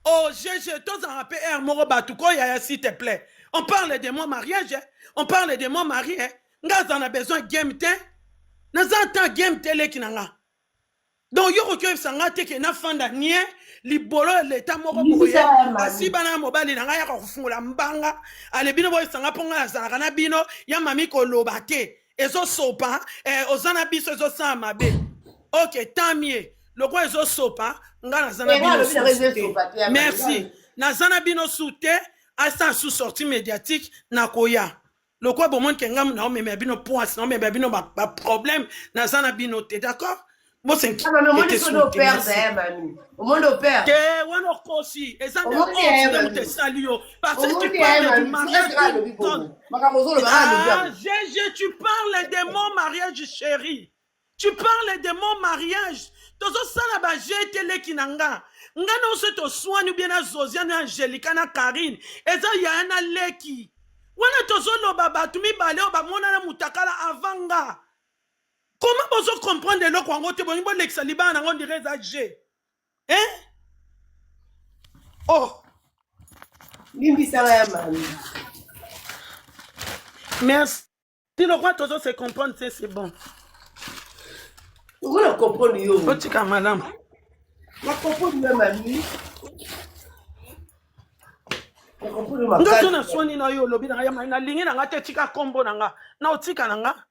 Oh GG, tozalaka mpe aire moko bato ko yaya, s'il te plaît, on parle de mon mariage, hein? On parle de mon mari, hein? Nga aza na besoin game te, naza ata game te leki na nga. Donc yo koki oyebisa nga te ke nafanda nie libolo ya leta moko boye Limbisa ya mami. asibana na mobali na ngai yaka kofungola mbanga ale bino boyebisa nga mpo ngai nazalaka na bino ya mami koloba te ezosopa eh, oza na biso ezosala mabe. Ok, tant mieux, lokola ezosopa nga naza na Eh, nga bino alobi nanga susu te. ezosopa te ya mami. Merci, naza na bino su te. Asa su sortie médiatique nakoya lokola bomoni ke ngai naomemela bino poise, naomemela bino baproblème, naza na bino te, d'accord? Ah, mami, omoni Bosinquiéter soki su te, operdre merci. ya mami. Omoni operdre. Te wana okosi, eza nde Omoni ya honte nde moto mami. esali yo parce que tu Omoni ya parles du mami. mariage Est-ce que alobi d'une tonne. bongo? Makambo ozoloba nga alobi Ah, yango. GG, tu parles de mon mariage, chérie. Tu parles de mon mariage. Tozosala ba jete leki na nga. Nga nyonso toswani bien na Zosia na Angelica na Karine. Eza yaya na leki. Wana tozoloba bato mibale oyo bamonana mutakala avant nga. Comment bozo comprendre eloko yango te bolingi bolekisa libala nango ndire eza G. Hein? Oh, Limbisanga ya mami. Merci. Lokwa tozo se comprendre, c'est bon. Oza na comprendre yo. Otika malamu. Na comprendre yo mami. Na comprendre yo Nga so makasi. naswani na yo olobi na nga ya mami nalingi na nga te tika kombo na nga na otika na nga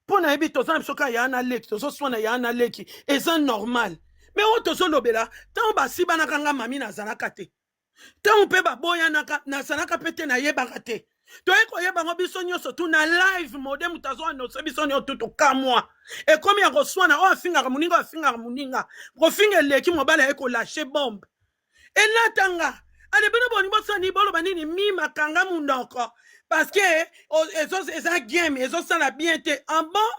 mpo nayebi toza na biso kaka ya na leki tozoswana ya na leki eza normal me oyo tozolobela ntango basibanaka nga mami nazalaka te ntango mpe baboyanaka nazalaka mpe te nayebaka te toye koyeba yango biso nyonso tu na live mode moto azoannonce biso nyonso tu tokamwa ekomi ya koswana oyo afingaka moninga oyo afingaka moninga kofinga eleki mobali aye kolâcher bombe elatanga ale bino bolingi bosala nini boloba nini mima kanga munoko parce que eza game ezosala bien te en bon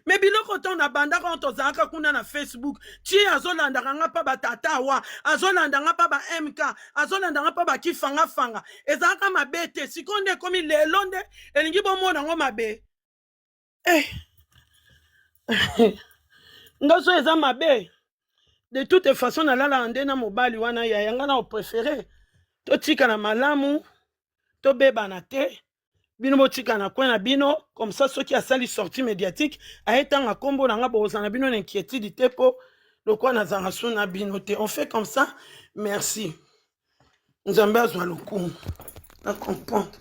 me biloko ntango na bandaka oyo tozalaka kuna na Facebook ti azolandaka nga mpa batata awa azolanda nga mpa ba mk azolanda nga mpa bakifangafanga ezalaka mabe te sikoyo nde ekomi lelo nde elingi bomona yango mabe eh. Nga so eza mabe de toute façon nalalaka nde na mobali wana yaya nga na opréféré totikala malamu tobebana te bino botika na coin na bino comme ça soki asali sortie médiatique ayetanga nkombo na nga bozala na bino na inquiétude te mpo lokola nazalaka su na bino te. On fait comme ça, merci. Nzambe azwa lokumu na comprendre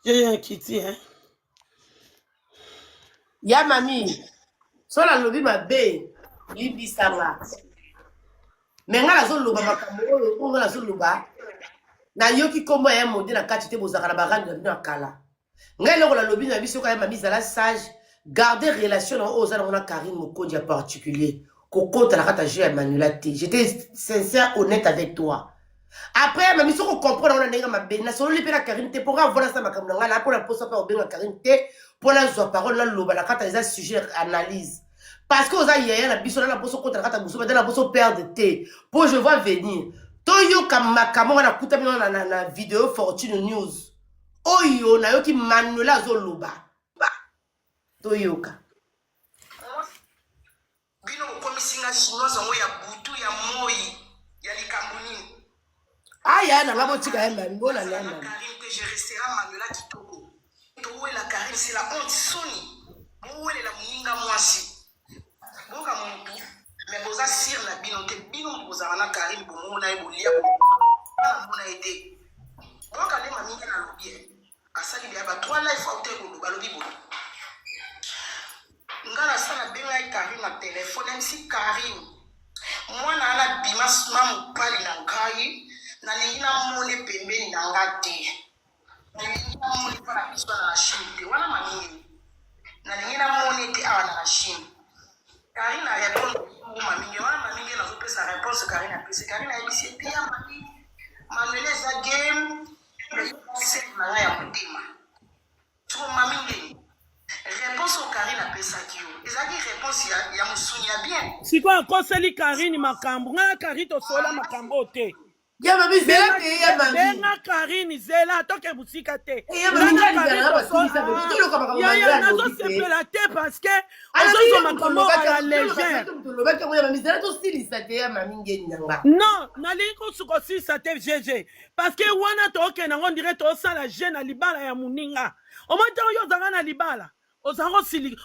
ye ye nkiti hein. Ya mami. So nalobi mabe. Limbisanga. Mais nga nazoloba makambo oyo oyo nga nazoloba, nayoki nkombo ya mode na kati te. Bozalaka na barando na bino ya kala. Ngai eloko nalobi na biso kaya mami, zala sage, garde relation na oyo oza nango na Karine Mokonzi ya particulier, kokota na kati ya jeu ya Manuela te. J'étais sincère, honnête avec toi. Après ya mami, soki ocomprendre yango na ndenge mabe, nasololi mpe na Karine te mpo nga vola sa makambo na ngai na mpona mposa mpe obenga Karine te mpo nazwa parole naloba na kati. Eza sujet analyse parce que oza yaya na biso, na mposa okota na kati ya buso te, na mposa operdre te mpo je vois venir. Toyoka makambo nga nakuta bino na video Fortune News oyo nayoki Manuela azoloba. Toyoka. Bino bokomisi nga chinoise yango ya butu ya moi ya likambo nini? Aya na nga, botika ye mami, bolanda ye Nazala na mami. Karine te, je restera Manuela kitoko. Towela Karine, c'est la honte, soni. Bowelela moninga mwasi, boka mutu, mais boza sire na bino te. Bino moto bozala na Karine, bomona ye, bolia, bana mona ye te. Boka nde mamingi nalobi e asali deya ba trois life aute koloba. Alobi boye: nga nasala, bengai Karine na telefone, msi Karine, mwana wana bima na mobali na ngai, nalingi namone pembeni na nga te, nalingi namoni mpo na biso na la Chine te. Wana mamingi, nalingi namoni te awa na la Chine. Karine arépondre mamingi wana. Mamingi nazopesa réponse Karine apesi. Karine ayebisi ete ya mami Manuel eza game sere na ngai ya motema. Siko mami ngeni, réponse oyo Karine apesaki yo ezalaki réponse ya mosuni ya bien. Sikoyo akoseli Karine makambo. Ngai na Karine tosola makambo oyo te. Ya mami, zela te, ya mami. Benga Karine, zela, toke mosika te. Eh, ya mami, Ngai na ngai Karine nalingaka na basilisa bebe. Toloka makambo Yaya, Manuela alobi te. nazosepela te parce que ozozwa makambo à la légère. Tolobaki yango ya mami, zela tosilisa te, ya mami ngeni na nga. Non, nalingi kosuka osilisa te, GG, parce que wana tookende yango ndire tosala je na libala ya moninga. Omoi ntango yo ozalaka na libala, ozalaka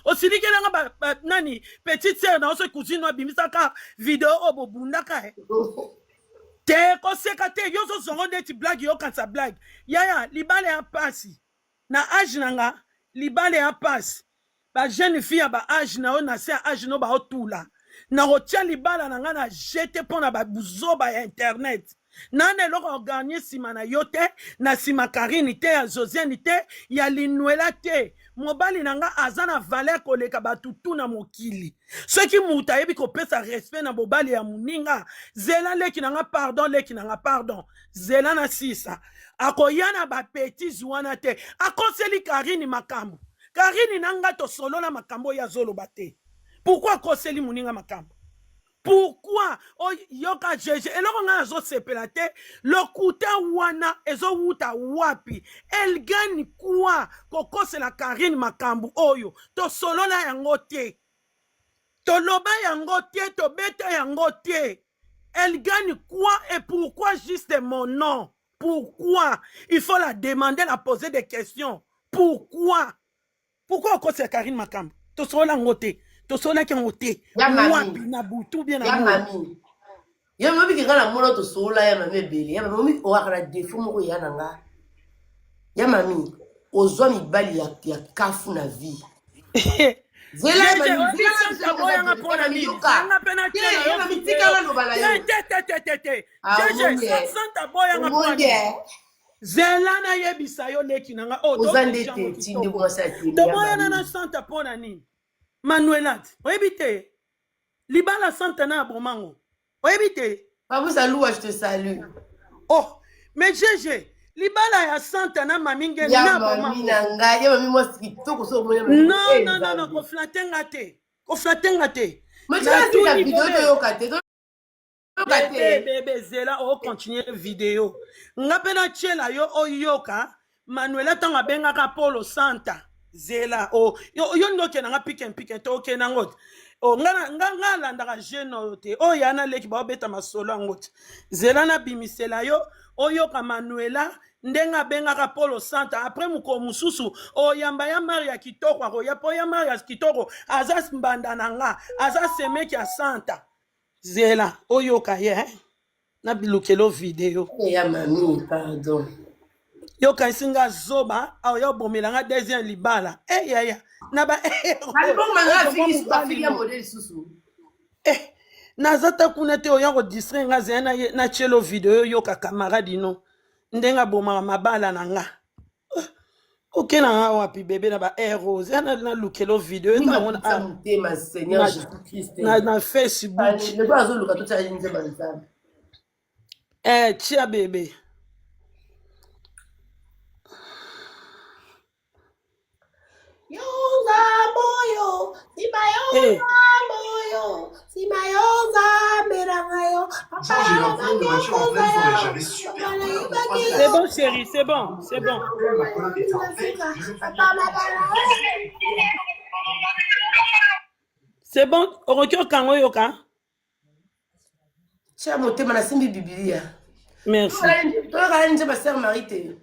osilikelanga nani, petite sœur na yo, soki cousine no abimisaka video oyo bobundaka e te, koseka te. Yo ozozongo ndeti blague, yokanisa blague. Yaya, libala ya pasi na age na nga, libala ya pasi. Bajeune fille ya baage na yo, na se ya age no, baotula na kotia libala na nga na jete mpo na babuzoba ya internet. Nana eloko ya gagner nsima na yo te, na nsima Karine te, ya Josiane te, ya Linwela te. Mobali na nga aza na valeur koleka bato tu na mokili. Soki moto ayebi kopesa respect na mobali ya moninga, zela leki na nga, pardon, leki na nga, pardon, zela na sisa akoya na babêtises wana te. Akoseli Karine makambo. Karine na nga tosolola makambo oyo azoloba te. Pourquoi akoseli moninga makambo? Pourquoi? Oyoka GG, eloko ngai nazosepela te, lokuta wana ezowuta wapi? Elle gagne quoi kokosela Karine makambo oyo tosolola yango te, toloba yango te, tobeta yango te? Elle gagne quoi et pourquoi juste mon nom? Pourquoi? Il faut la demander, la poser des questions. Pourquoi? Pourquoi okosela Karine makambo tosolola yango te, tosololaki yango te? Ya mami. Wapi, na butu bien na Ya moi? Mami, ya mami, obiki nga na mona tosolola. Ya mami ebele, ya mami, owaka na défaut moko ya na nga. Ya mami, ozwa mibali ya kafu na vie. Zela ya Jeje, mami, zela na biso. olisanta boyanga mpona nini? Zanga mpe na Te, tia na ya yo mami, video. tika naloba na yo. Te, te, te, te, te. Ah, Jeje, omoni, eh. santa boyanga mpona Omoni, nini? eh. Zela nayebisa yo, leki na nga oyo. Oza nde te tinde mwasi ya tele ya Toboyana na mami. santa mpo na nini? Manuela ti oyebi te libala santa na ya bomango, oyebi te? Fabrice Alouwa, je te salue. Oh, mais GG, libala ya santa na mami ngeni Ya na mami bomango. na ngai, ya mami mwasi kitoko, so omoni ya mami. Non, Eh, non, non, non. Nzambe. Koflatter nga te, koflatter nga te. Mais tu as Natuni la vidéo, bebe. toyoka te, toyoka Bebe, te. bebe, zela, ocontinue video. Nga mpe natiela yo oyoka Manuela ntango abengaka Polo Santa. Zela o yo nde okende nga pike mpike te, okende yango te. O nga alandaka jeune oyo te, oyo ya naleki baobeta masolo yango te. Zela nabimisela yo oyoka Manuela ndenge abengaka Polo Santa. Après, mokolo mosusu oyamba ya Maria kitoko, akoya mpo ya Maria kitoko aza mbanda na nga, aza semeki ya Santa. Zela oyoka ye, eh? Na bilukelo video. Eh, ya mami, pardon. Yokanisi nga zoba aoya obomela nga deuxième libala e yaya na ba Alibongo nga afiki, afiki ya modèle lisusu. Eh, Naza ta kuna te oya ko distraire nga zela na na tielo video yoka camarade no ndenge abomaka mabala na nga. Oke na nga wapi bebe na ba air rose ya na lukelo video eza yango na motema Seigneur Jésus Christ na, na Facebook. Lelo azoluka totia ye nzemba nzambe. Eh tia bebe. Yo nzambe oyo, nsima yo Eh. nzambe oyo, nsima yo nzambe na ngai yo. Papa Genre, j'ai eu un problème de alobaki voiture en okoza pleine forêt. yo, J'avais super papa peur de nayebaki croiser C'est yo. bon chérie, c'est bon, c'est bon. Ma coloc était en fête. Je me Papa mabala C'est bon, okoki okanga oyoka? Tia motema nasimbi Biblia. Merci. Toyokana nzembo ya Sœur Marie te.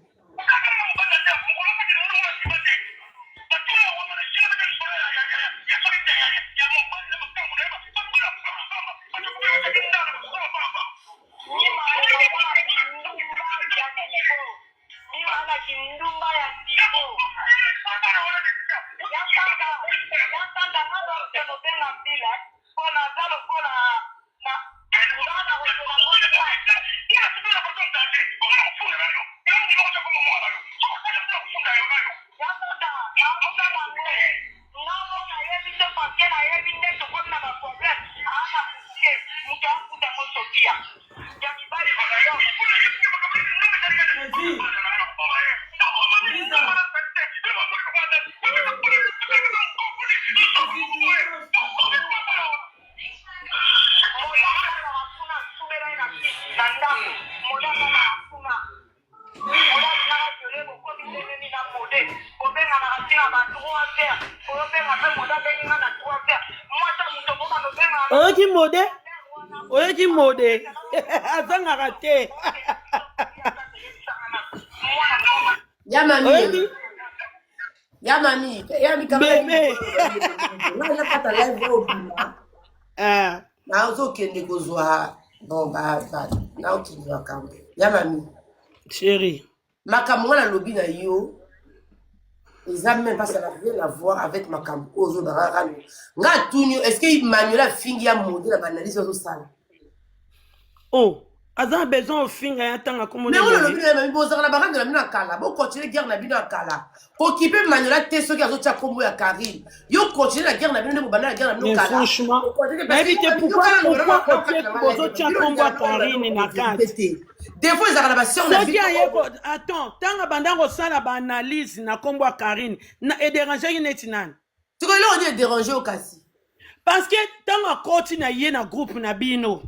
Oyoki mode? Oyoki mode? Azangaka te. Ya mami. Oyoki? Ya mami. Ya mami kama. Bebe. Nga na kata live oyo bima. Ah. Nazokende kozwa bon ba ba naokende makambo. Ya mami. Chérie. Makambo nga nalobi na yo eza même pas ça n'a rien à voir avec makambo oyo ozobanga rano. Nga atuni yo est-ce que Manuel afingi ya mode na ba analyse azosala? Oh, aza na besoin ofinga ya ntanga komona Mais oyo nalobi na ye mami bozalaka na barando na bino ya kala bocontinue guerre na bino ya kala kokipe Manuela te soki azotia kombo ya Karine yo continue na guerre na bino nde bobanda na guerre na bino Mais kala franchement, Bocontinue parce nayebi que te yo pourquoi kala loba na pourquoi na kati otie na nga bozotia bino kombo ya lingaka loba na Karine na objectivité kati. te des fois ezalaka na baseur na Soki bino aye ko attends, ntango abanda kosala ba analyse na kombo ya Karine, na ederangeaki neti nani? sikoyo eloko nini ederange yo kasi Parce que ntango akoti na ye na groupe na bino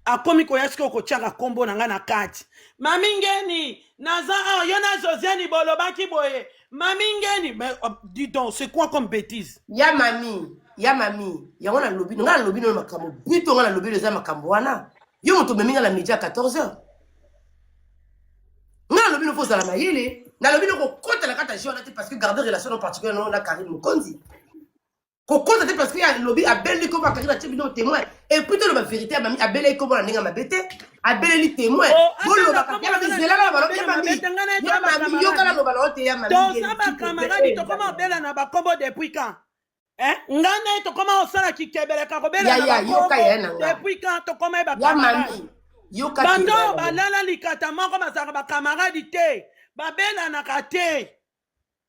akomi koya sikoyo kotiaka kombo na ngai na kati. Mami Ngeni, naza awa yo na Josiane bolobaki boye. Mami Ngeni, mais oh, dis donc, c'est quoi comme bêtise? Ya mami ya mami yango nalobi nga nalobi nono makambo bito nga nalobi eza makambo wana yo moto omemi nga na midi ya 14 heures nga nalobi no fo ozala mayele nalobi no kokota na kati ya jeu wana te parce que garde relation no particulier no na Karine Mokonzi kokota te parce que alobi abeleli kombo ya Karine atie bino témoin et puis toloba vérité ya mami abeleli kombo na ndenge ya mabe te abeleli témoin Oh, atanga bolobaka kombo ya mami na zela ndenge na balobi mabe ya na mami mabe te ngai na ye ya toza mami yoka bakamaradi. naloba na yo te ya mami Toza ngeni s'il te plaît bakamaradi eh tokoma nzambe kobela na bakombo depuis quand? Eh? Ngai na ye tokoma kosala kikebeleka kobela ya na ya yoka bakombo ya na nga depuis quand tokoma ye ya bakamaradi. mami yoka te Bato ya oyo na nga balala likata moko bazalaka bakamaradi te, babelanaka te.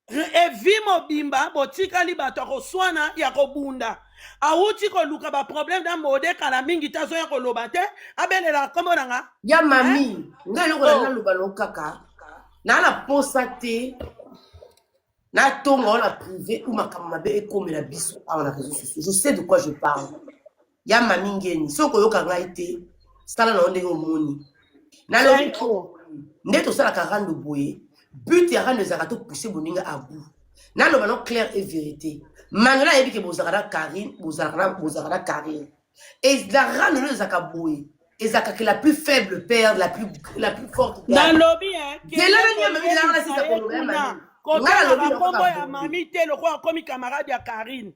Evi mobimba botikali bato ya koswana ya kobunda. Awuti koluka ba problème na mode kala mingi te azoya koloba te abelelaka kombo na nga. Ya Eh? mami nga eloko na Oh. naloba no kaka naa na posa te natonga wana privé ou makambo mabe ekomela biso awa na réseau sociaux. Je sais de quoi je parle. Ya mami ngeni soki okoyoka ngai te sala na yo ndenge omoni nalobi Thank you. nde tosalaka rando boye but ya rando ezalaka topousse boninga à bout. Naloba no clair et vérité Manuela ayebi ke bozalaka na Karine bozalaka na Karine et la rando no ezalaka boye ezalaka que la plus faible perd la plus forte gagne. Nalobi eh, kende Zela na nyama mimi zela na koyebisa sisa ye koloba ya kuna mami nga kotangaka nalobi na kombo kaka ya boye mami te lokola akomi camarade ya Karine.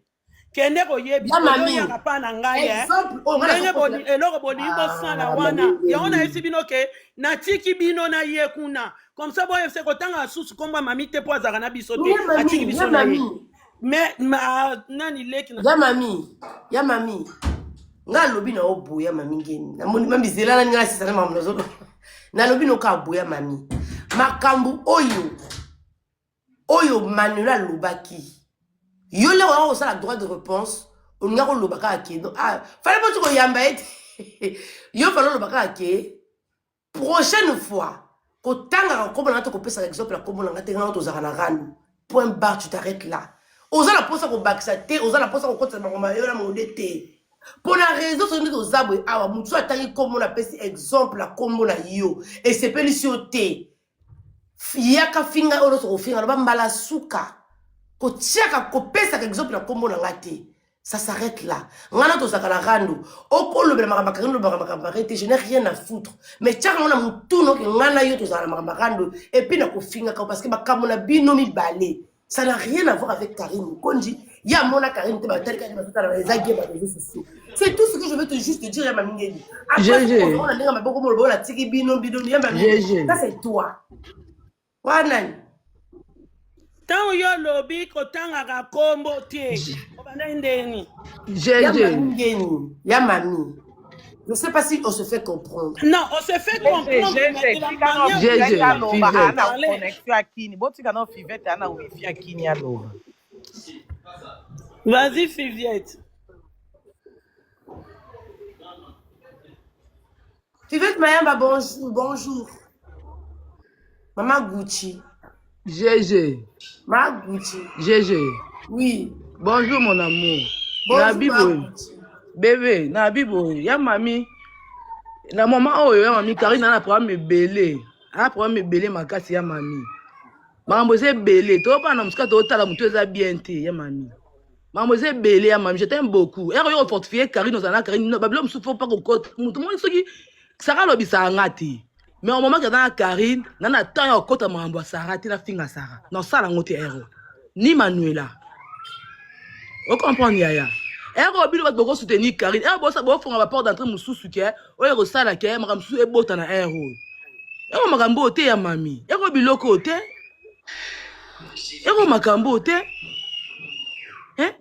Kende ya koyebisa mami oyoyaka mpa na ngai eh. exemple oyo nga Ndenge nazokotela eloko bolingi bosala ah wana mami yango ngeni nayebisi bino ke natiki bino na ye kuna comme ça boyebisa kotanga lisusu kombo ya mami te mpo azalaka na biso te ya atiki mami ya biso na ye mami mais ma, nani leki na ya mami ya mami. Nga alobi na yo boya mami ngeni. Namoni mami zela nani nga nasisa na makambo nazoloba. Nalobi no kaka boya mami. Makambo oyo oyo Manuel alobaki. Yo leo oya kosala droit de réponse, olinga koloba kaka ke no ah fallait pas koyamba ye te. Yo fallait oloba kaka ke prochaine fois kotangaka nkombo na nga te kopesaka exemple ya nkombo na nga te nga tozalaka na rando point barre tu t'arrêtes là oza na mposa kobakisa te oza na mposa kokotisa makambo mayo na mode te mpo na réseau soki nde toza boye awa motu so atangi nkombo na apesi exemple ya nkombo na yo esepelisi yo te yaka finga oyo nyonso kofinga loba mbala suka kotiaka kopesaka exemple ya nkombo na nga te ça s'arrête là nga na tozalaka na rando okolobela makambo ya karine olobaka makambo ya te je n'ai rien à foutre mais tiaka ngo na motu noke nga na yo tozala na makambo ya rando epuis nakofingaka parce que makambo na bino mibale ça n'a rien à voir avec Karine Mokonzi ye amona Karine te batalika ye bazotala eza gie ba réseaux sociaux c'est tout ce que je veux te juste te dire ya mamingeli après na ndenge maboko moloba oyo natiki bino bino ya mamingeli ça c'est toi wana nani ntango yo olobi kotangaka kombo te obandaki ndeni ya mami ngeni ya mami je sais pas si on se fait comprendre non on se fait comprendre mais de la manière dont aloba vous ana parlez connexion ya kini botika nao fivete ana wifi ya kini aloba vas-y Fiviette Fivette Mayamba bonjour bonjour Mama Gucci GG. Ma Gucci GG. Oui. Bonjour mon amour. Bonjour Nabi Ma boye. Gucci. Bébé, nabi boye. Ya mami. Na moment oyo ya mami Karine ana problème ebele. Ana problème ebele makasi ya mami. Makambo eza ebele. Toyokana na mosika totala motu eza bien te ya mami. Makambo eza ebele ya mami. Je t'aime beaucoup. Ero yo fortifier Karine ozala na Karine. Babilo mosusu faut pas kokota. Motu moni soki Sarah alobisaka nga te. Mais au moment que na Karine, na na temps ya kokota makambo ya Sarah te na finga Sarah. Na osala yango te ero. Ni Manuela. O comprendre yaya. Ero bino bato boko soutenir Karine. Ero bosa bofonga ba porte d'entrée mosusu ke oyo ekosala ke makambo mosusu ebota na ero oyo. Ero makambo oyo te ya mami. Ero biloko oyo te. Ero makambo oyo te. Hein?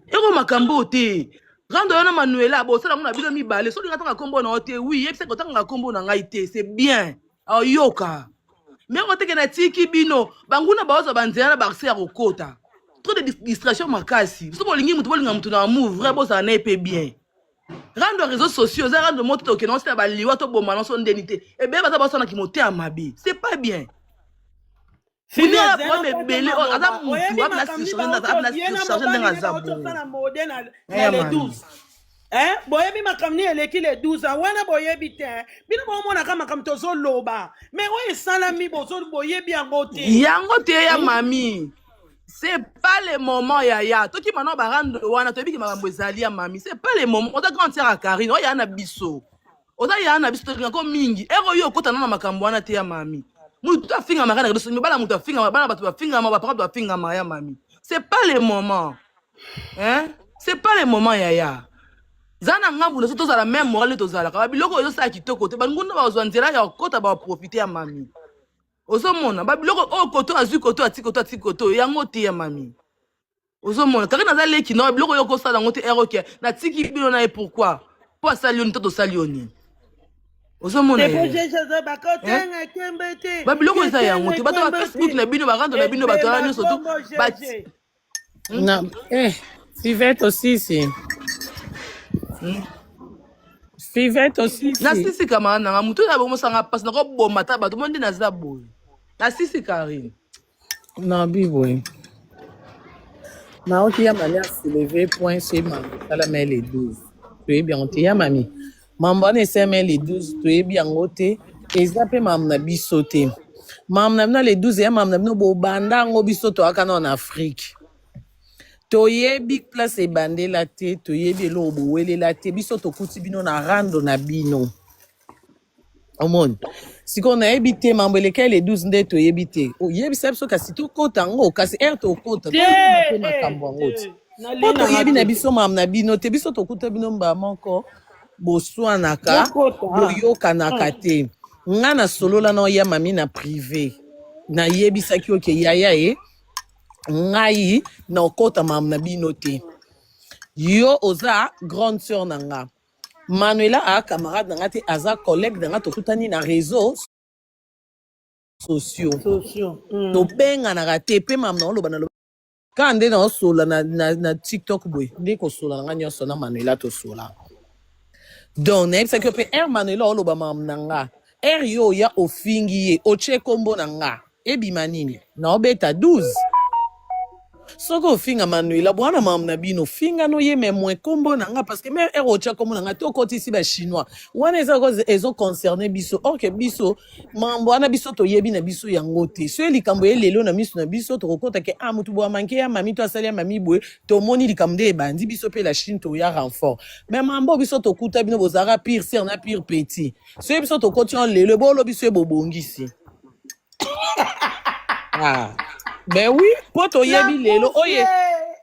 Eko makambo oyo te. Rando yo na Manuela bosala yango na bino mibale. Soki olinga tanga kombo na yo te, oui, yebisa kotanga kombo na ngai te, c'est bien. Ayoka. Mais ko teke na tiki bino, banguna baoza banzela na barse ya kokota. Trop de distraction makasi. Soki bolingi mutu bolinga mutu na amour vrai bozala na ye pe bien. Rando ya réseaux sociaux eza rando moko te tokende osala baliwa toboma nyonso ndeni te. Ebele baza basala na kimotema mabe. C'est pas bien. Filia problème ebele oyo aza mutu abina surcharge ndenge aza boye mode na le 12 Eh, boyebi makambo nini eleki le 12 ans wana boyebi te bino bomonaka makambo tozoloba mais oyo esalami boyebi yango te yango te ya mami c'est pas le moment yaya tokima na barando wana toyebiki makambo ezali ya mami c'est pas le moment oza grande sœur ya karine oya na biso oza yaya na biso tolingako mingi ero yo okota na makambo wana te ya mami mutu afingama kaka na biso bana mutu afingama bana bato bafingama bapapa bato bafingama ya mami c'est pas le moment hein c'est pas le moment yaya za na ngambu na biso tozala même moral nde tozalaka babiloko oyo ezosala kitoko te banguna bazwa nzela ya kokota baprofite ya mami ozomona babiloko oyo koto azwi koto ati koto ati koto yango te ya mami ozomona karine aza leki na biloko oyo okosala yango te ere oke natiki bino na ye pourquoi mpo asali yo nini to tosali yo nini ozomona babiloko eza yango te bato ba facebook na bino barando na bino bato wana nyonso tu na eh Fivette osisi Fivette osisi nasisi camarade nanga motu oyo abomosanga mpasi nakoboma ata bato mo nde naza boye nasisi karine Na boye naoki ya mami asouleve point se mambo esalama le 12 toyebi yango te ya mami mambo wana esalama le 12 toyebi yango te eza mpe mambo na biso te mambo na bino le 12 ya mambo na bino bobanda yango biso toyaka nao na afrike toyebi place ebandela te toyebi eloko bowelela te biso tokuti bino na rando na bino omoni sikoyo nayebi te mambo eleka le 12 nde toyebi te oyebisa biso kasi tokota yango kasi ere tokota toyeba mpe makambo yango te mpo toyebi na biso mambo na bino te biso tokuta bino mbala moko boswanaka boyokanaka te nga nasolola na oya mami na prive nayebisaki oke yaya ye ngai nakota mambo na bino te. Yo oza grande sœur na nga. Manuela a camarade na nga te, aza collègue na nga tokutani na réseau sociaux. Sociaux. Tobenganaka te pe mamu na oloba na loba kaka nde naosola na, na, na TikTok boye nde kosola na nga nyonso na Manuela tosola. Donc nayebisaki yo pe heure Manuela oloba mamu na nga, heure yo oya ofingi ye, otie kombo na nga, ebima nini? Naobeta 12. Soki ofinga Manuela bwana mamu na bino, finga no ye mais moins kombo na nga parce que même heure otia kombo na nga te okotisi ba chinois. Wana eza ezo concerner biso. Or que biso mambo wana biso toyebi na biso yango te. Soki likambo ye lelo na miso na biso tokokota ke ah mutu boye manke ya mami to asali ya mami boye, tomoni likambo nde ebandi biso pe la Chine toya renfort. Mais mambo biso tokuta bino bozalaka pire sœur na pire petit. Soki biso tokoti en lelo bolo biso ebobongisi. Ah. Ben oui, po toyebi lelo oye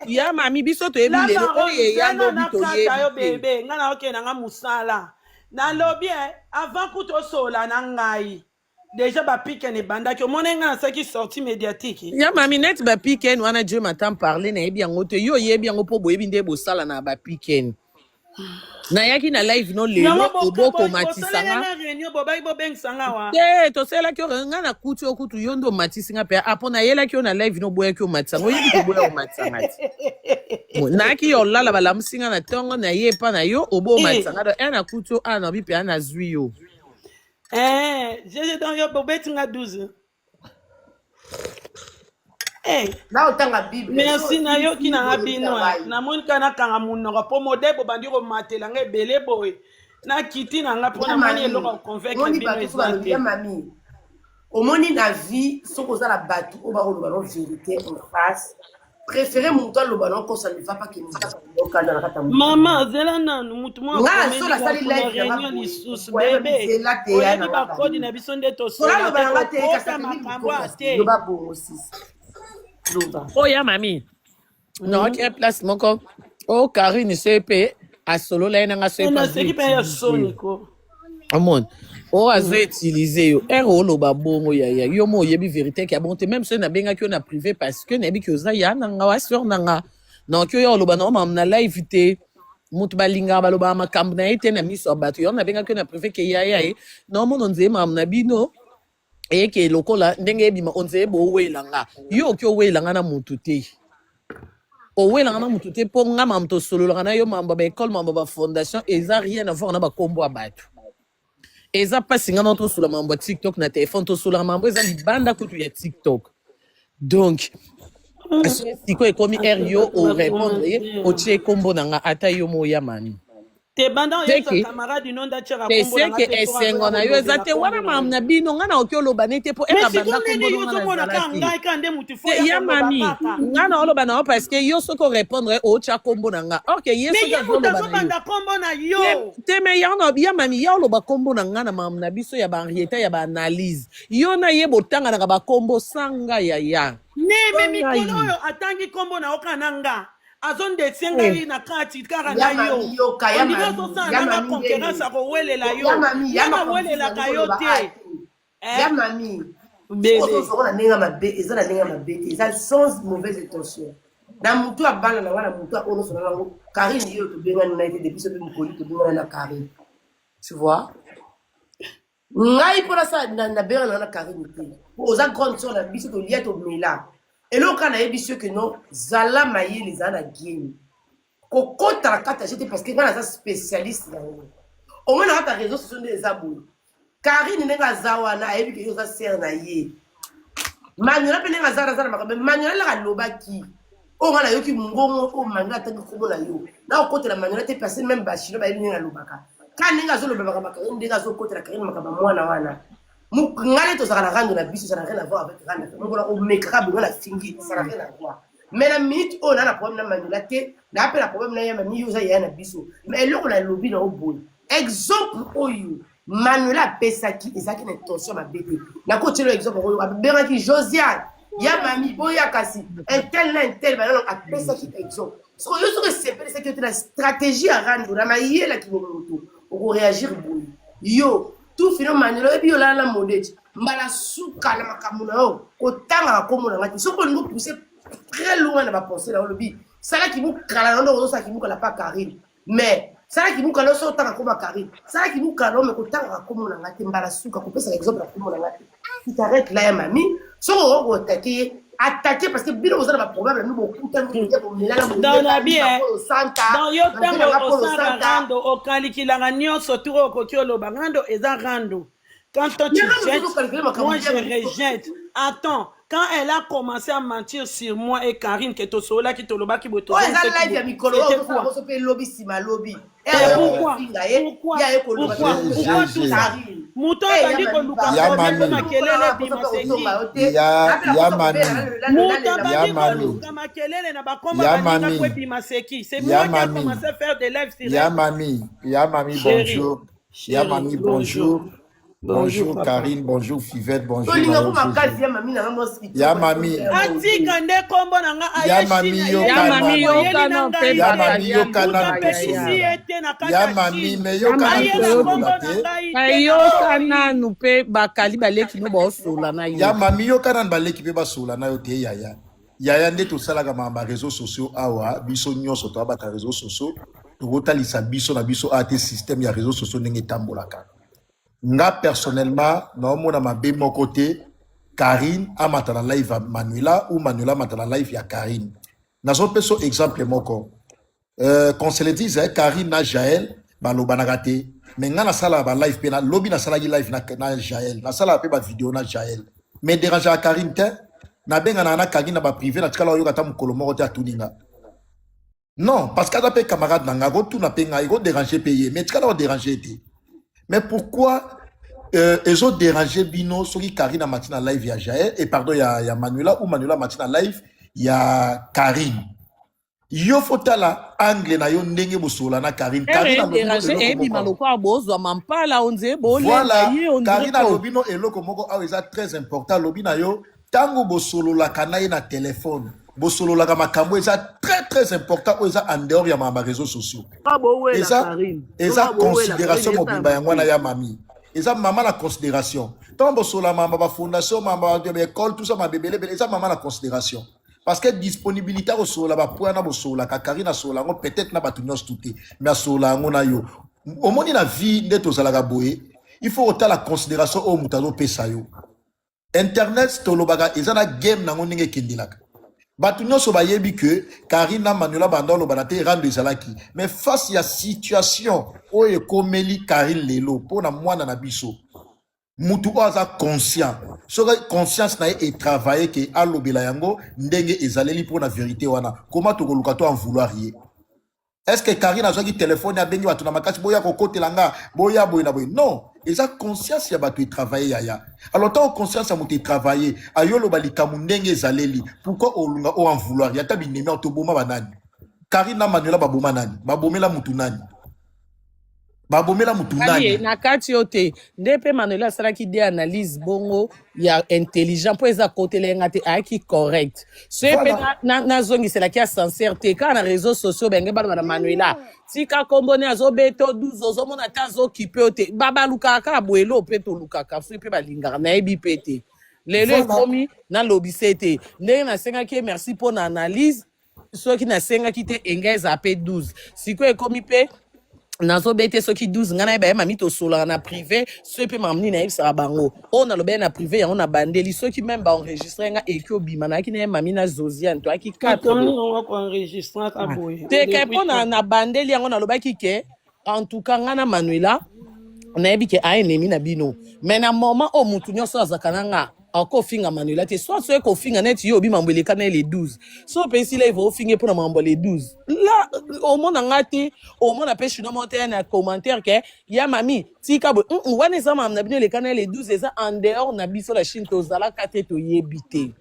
ya mami biso toyebi La lelo baronne, oye ya zela lobi nakata yo toyebi te. bebe ngai naokende na ngai mosala nalobi eh, avant kutu osola na ngai deja bapikene ebandaki omona ngai nasalaki sortie médiatique. Ya mami neti bapiken wana Dieu m'entend parler nayebi yango te yo oyebi yango mpo boyebi nde bosala na bapiken. Nayaki na live no lelo Yango obokomatisa bosaleli nga nga réunion bobaki bobengisa nga wa te tosalelaki yo nga nakuti yo kutu yo nde omatisi nga mpe apo nayelaki yo na live no oboyaki omatisa nga oyebi koboya omatisa nga te. Bon, nayaki yo olala balamusi nga na ntongo naye epa na yo obo omatisa nga donc nakuti yo a nabi mpe nazwi yo. Eh, jeje donc yo bobeti nga 12 Eh, Na otanga Bible. Merci So, nayoki na nga boyebi bino na eh. ngai. Namoni kaka nakanga monoko mpo modele bobandi komatela nga ebele boye nakiti na nga mpo Ya namoni mami, eloko ya koconvaincre omoni bino bato so eza balobi te. ya mami, omoni na vie soki oza na bato oyo bakoloba no vérité en face, préféré moto aloba no kosa ne va pas que moto akokanda na kati ya moto. Mama zela nanu mutu moko Nga akomeli so nasali nga mpona live na nga réunion boye, lisusu okoyeba bebe nzela te ya oyebi na nga bakodi bani. na biso nde Sola tosola aloba te na nga te kasi kokota akangi makambo micro ya kasi te. loba bongo sisi. Loba. Oyo ya mami naoki place moko o Karine soki mpe asolola ye na nga soki mpe azo Naseki mpe ya utilize soni yo ko. omoni oyo azo utilize yo ere oloba bongo yaya yo mo oyebi vérité ke ya bongo te même soki nabengaki yo na privé parce que nayebi ke oza ya na nga wa sœur na nga naoki oyo oloba na makambo na live te moto balingaka balobaka makambo na ye te na miso ya bato yo nabengaki yo na privé ke yaya ye naomona onzeye makambo na bino eyeke lokola ndenge ebima onzeye bowela nga yo oki owela nga na motu te owelanga na motu te mpo nga makambo tosololaka na yo makambo ya baekole makambo ya bafondation eza rien à voir na bakombo ya bato eza mpasi nga na tosola makambo ya TikTok na telefone tosolaka makambo eza libanda kutu ya TikTok donc soki sikoyo ekomi heure yo orépondre ye otie kombo na nga ata yo mo oya mami Te banda oyebisa seke camarade no nde atiaka te kombo na nga seke te soki esengo azoya na yo eza kolobela te wana kombo na makambo yo. na bino nga na oki oloba ne te mpo ere Mais abanda sikoyo kombo ndeni no yo nga ozomona nazala kaka te ngai kaka nde mutu fo te ya ya koloba mami kaka. nga na oloba na yo parce que yo soki orépondre otya kombo na nga or ke ye Mais soki ye mutu azoloba na yo azobanda kombo na te yo. te me ya na ya mami ya oloba kombo na nga na makambo na biso ya bahenrieta ya baanalyse yo na ye botanganaka bakombo sanga yaya Ne me ngai mikolo oyo atangi kombo na yo kaka na nga azondetie Eh, ngai na kati kaka Ya na yo mami yoka ya ondimi mami azosala ya na nga mami concurrence ndeni akowelela ya yo mami ya nga makambo mosusu nawelelaka nalingi yo koloba te a te ya eh? mami soki Bebe ozozongo na ndenge ya mabe eza na ndenge ya mabe te eza sans mauvaise intention na motu ya bana na nga na motu ya oyo nyonso na nango Karine ye oyo tobengani na ye te depuis soki mokoli tobengana na Karine, tu vois. Ngai mpo nasala nabengana na Karine te po oza grande sœur na biso tolia tomela eloko kaka nayebi biso ke non zala mayele ezala na game kokota na kati ya jeu te parce que ngai naza spécialiste na yango omoi na kati ya réseau sociaux nde eza boye. Karine ndenge aza wana ayebi ke yo oza sœur na ye. Manuela mpe ndenge aza aza na makambo Manuela laka alobaki oyo ngai nayoki mongongo oyo Manuela atangi nkombo na yo nakokotela Manuela te parce que même bachinois bayebi ndenge alobaka ka ndenge azoloba makambo ya Karine ndenge azokotela Karine makambo ya mwana wana ngai nde tozalaka na rando na biso ça n'a rien à voir avec rando mokolo omekaka bongo na fingi ça n'a rien à voir mais na minute oyo naa na problème na Manuela te naa mpe na problème na ye mami yo oza yaya na biso mais eloko nalobi na yo boye exemple oyo Manuela apesaki ezalaki na intention mabe te nakotiela exemple oyo abengaki Josiane ya mami boya kasi intel na intel banano apesaki exemple soko yo soki esepelisaki yo te na stratégie ya rando na mayelaki bomoto okoréagir boye yo tout fino Manuela oyebi yo olala na modeti mbala suka na makambo na yo kotangaka kombo na ngai te soki olingi opousse très loin na bapense na yo olobi. Sala kimukala na yo ndenge ozosala kimukala pa Carine. Mais sala kimukala yo soki otanga kombo ya Carine. Sala kimukala na yo mais kotangaka kombo na nga te mbala suka kopesaka exemple ya kombo na nga te. Tu t'arrêtes là ya mami. Soki okoki ko attaquer ye, attaquer parce que bino boza na ba problème na bino bokutani bolia bomelana Donc boyebani nabi ba eh, polo santa donc yo ba ntango nzela nga polo osala santa. rando okalikilaka nyonso tour oyo okoki oloba rando eza rando. Quand toi Mais tu rando jettes, ozo calculer makambo moi je ya biso. rejette. Attends, quand elle a commencé à mentir sur moi et Karine, que tosololaki tolobaki boye Oyo eza tozongisaki live ya boye, mikolo oyo c'était ozosala quoi? biso mpe lobi nsima lobi. Et Ere oyo pourquoi? kofinga ye, Pourquoi? ye aye koloba Pourquoi? soki Pourquoi tout GG. ça? Karine. Moto Eh, ya abandi mami koluka pardon. Ya problème mpo mami. makelele ebima c'est qui? Ya ya mami. Moto Ya abandi mami. koluka makelele na bakomba Ya baninga mami. po ebima c'est qui? C'est Ya moi qui a mami. commencé à faire des lives sur Ya elle. mami. Ya mami, Chérie, bonjour. Ya chérie, mami, bonjour. bonjour. Bonjour, Bonjour papa. Karine, bonjour Fivette, bonjour tolinga Mayo ko makasi Gégé. ya mami nanga mwasi Ya kitoko mami. ya mabe Atika nde kombo na nga Ya aye mami Chine Ya ayeli yoka mami mbongo nanu. ayeli yoka na no ngai mpe Ya te mami bakali yoka moto nanu alingaka apekisi yaya. tosolola. ye te na kati Ya ya mami Chine me Ya yoka mami nanu aye na toyoki. kombo tosolola na te. ngai te na Bayoka boyi nanu mpe bakali baleki no baosola na Ya yo. mami yoka nanu baleki mpe basola na yo te yaya. Yaya nde tosalaka makambo ya réseaux sociaux awa biso nyonso toyabaka réseaux sociaux tokotalisa biso na biso awa te système ya réseaux sociaux ndenge etambolaka. Nga personnellement naomona mabe moko te Karine amata na live ya Manuela ou Manuela amata na live ya Karine. Nazopesa exemple moko. Qu'on se le dise, eh, Karine na Jaël balobanaka te. Mais nga nasalaka ba live pe na lobi nasalaki live na, na Jaël, nasalaka pe ba vidéo na Jaël. Mais dérangeaka Karine te. Nabenganaka na Karine na ba privé natikala oyoka ata mokolo moko te atuni nga. Non, parce que aza pe camarade na nga, akotuna pe ngai, akodéranger pe ye, mais tikala kodéranger te. Mais pourquoi ezo déranger bino soki Karine amati na live ya Jaël et pardon ya Manuela ou Manuela amati na live ya Karine. Yo fotala angle na yo ndenge bosola na Karine. Ere Karine alobi no edérange eloko ebima moko. lokola bozwa mampala ondire bolela Voilà, ye ondire Karine ko. alobi no eloko moko awa eza très important alobi na yo tango bosololaka na ye na téléphone bosololaka makambo eza très très important oyo eza en dehors ya ma réseaux sociaux. Soka bowela Eza Karine. eza Soka bowela Karine considération esala mobimba yango wana mabe. ya mami. Eza mama na considération. Tant bosola mama ba fondation mama ba école tout ça ma bébé bébé eza mama na considération. Parce que disponibilité kosola ba point na bosola ka Karine asola yango peut-être na bato nyonso tout te mais asola yango na yo. Omoni na vie nde tozalaka boye, il faut otala considération oyo moto azopesa yo. Internet tolobaka eza na game nango ndenge ekendelaka. Bato nyonso bayebi ke Karine na Manuela banda olobana te rando ezalaki. Mais face ya situation oyo ekomeli Karine lelo mpona mwana na biso, mutu oyo aza conscient, soki conscience na ye etravaille ke alobela yango ndenge ezaleli mpona vérité wana, koma tokoluka to en vouloir ye? Est-ce que Karine azwaki telefone abengi bato na makasi boya kokotela nga boya boye na boye? Non, eza conscience ya bato etravaille yaya. Alors ntango conscience ya moto etravaille ayoloba likambo ndenge ezaleli, pourquoi olunga o en vouloir ye? Ata binemi awa toboma banani? Karine na Manuela baboma nani? Babomela mutu nani? Babomela mutu Kali nani? na kati yo te nde mpe Manuel asalaki de analyse bongo ya intelligent mpo eza kotela ye nga te ayaki correct soki mpe Voilà. nazongiselaki ascenseur te kaka na réseau sociaux benge baloba na Manuela tika kombo ne azobeta 12 ozomona te azokipe yo te babalukaka kaka boye elo mpe tolukaka soki mpe balingaka nayebi mpe te lelo Voilà. ekomi nalobisa te ndenge nasengaki ye merci mpo na analyse soki nasengaki te enga ezala mpe 12 sikoyo ekomi mpe nazobete soki 12 ngai nayeba ye mami tosolaka na privé soki mpe makambo nini nayebisaka bango oyo nalobaki na privé yango na bandeli soki meme baenregistre nga eki obima nayaki na ye mami na Zosiane toyaki 4 Makambo nini yango koenregistraka boye teke depuis mpo na quand? na bandeli yango nalobaki ke en tout cas ngai na Manuela nayebi ke aye ennemi na bino mais na moment oyo mutu nyonso azalaka na nga akofinga Manuela te soit soki kofinga neti yo obi mambo eleka na ye le 12 so opesi live ofinge mpona mambo ya le 12 la omona nga te omona mpe chino moko te na commentaire ke ya mami tika boye wana eza mambo na bino eleka na ye le 12 eza en dehors na biso la Chine tozalaka te toyebi te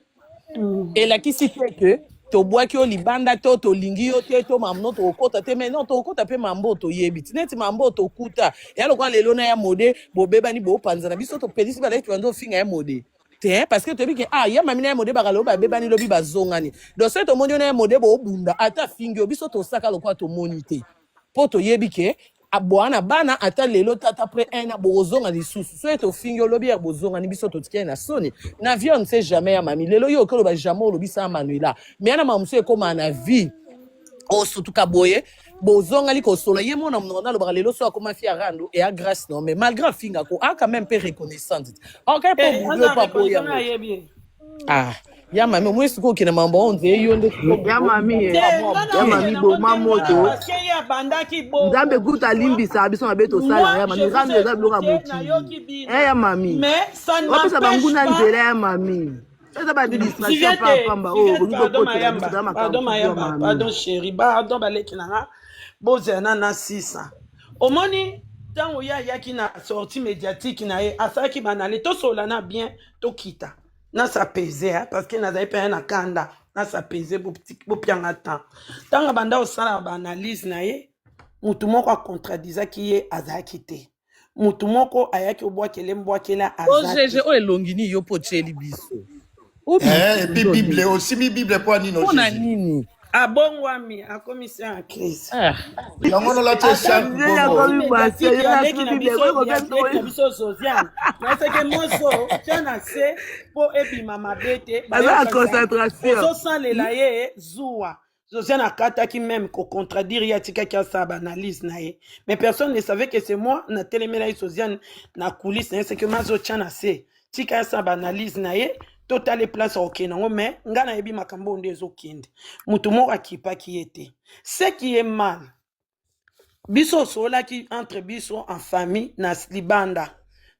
elakisi te ke tobwaki yo libanda to tolingi yo te to mambo tokokota te mais non tokokota mpe mambo oyo toyebi ti neti mambo oyo tokuta ya lokola lelo na ya mode bobebani bopanza na biso topelisi baleki bando ofinga ya mode te parce que toyebi ke ah ya mami na ya mode bakala oyo babebani lobi bazongani donc soki tomoni yo na ya mode boobunda ata afingi yo biso tosaka lokola tomoni te mpo toyebi ke abwana bana ata lelo tata après un an bokozonga lisusu soki tofingi olobi ya bozongani biso totikali na soni na vie on ne sait jamais ya mami lelo yo okoloba jamais olobisa ya Manuela mais ya na makambo mosusu ekómaa na vie. Osutuka boye, bozongani kosola ye mona monoko nalobaka lelo so akoma fi ya rando eya grâce non, mais malgré afinga ko a quand même mpe reconnaissante ok mpo Eh, bulo aza mpo aboyi reconnaissant yango. ayebi ye. Ah, ya mami omoi sikoyo okende mambo oyo nzeye yo nde sikoyo Ya mami Te eh. nga Ya na mami okende boma yango te wana moto. parce que ye abandaki Nzambe bongo. kuta Tu vois? alimbisa biso mabe tosalaka Moi, ya je mami vous rando ai eza biloko ya écouté, mokili. nayoki Eh bino. ya mami. Mais ça ne Opesa m'empêche banguna pas. nzela ya mami. Eza ba distraction Fivette, pamba oyo Fivette, okoki pardon kokotela biso Mayamba, toza makambo pardon mosusu ya Mayamba, mami. pardon chéri, pardon baleki na nga, bozela na na sisa. Omoni ntango ye ayaki na sortie médiatique na ye, asalaki banale, tosola na bien, tokita. Na s'apaiser, hein, parce que nazali mpe na kanda, na s'apaiser bopianga temps. Ntango abanda kosala ba analyse na ye, mutu moko akontradizaki ye azalaki te. Mutu moko ayaki obwakele mbwakela aza OGG te. oyo elongi nini yo mpo otyeli biso Eh, et puis obimisi Bible aussi, mi Bible pour nini mpo na Jésus. nini? Abongwami akomisi en crise. Ah. Yango no lati Ata echarpe Nzela bongo. sortie akomi basi médiatique yo ya leki nasimi na Bible biso ekoki ya kopesa leki na biso Josiane nayeseke moso tya na se mpo ebima mabe te aza na bayokanisa concentration. ozosalela ye zuwa. Josiane akataki même kocontredire ye, atikaki asala baanalyse na ye, mais personne ne savait que c'est moi natelemela ye Josiane na coulisse. Nayeseke mazotya na se, tika asala baanalyse na ye, totala place akokende yango, mais ngai nayebi makambo oyo nde ezokende. Motu moko akipaki ye te. Ce qui est mal, biso osololaki entre biso en famille na libanda.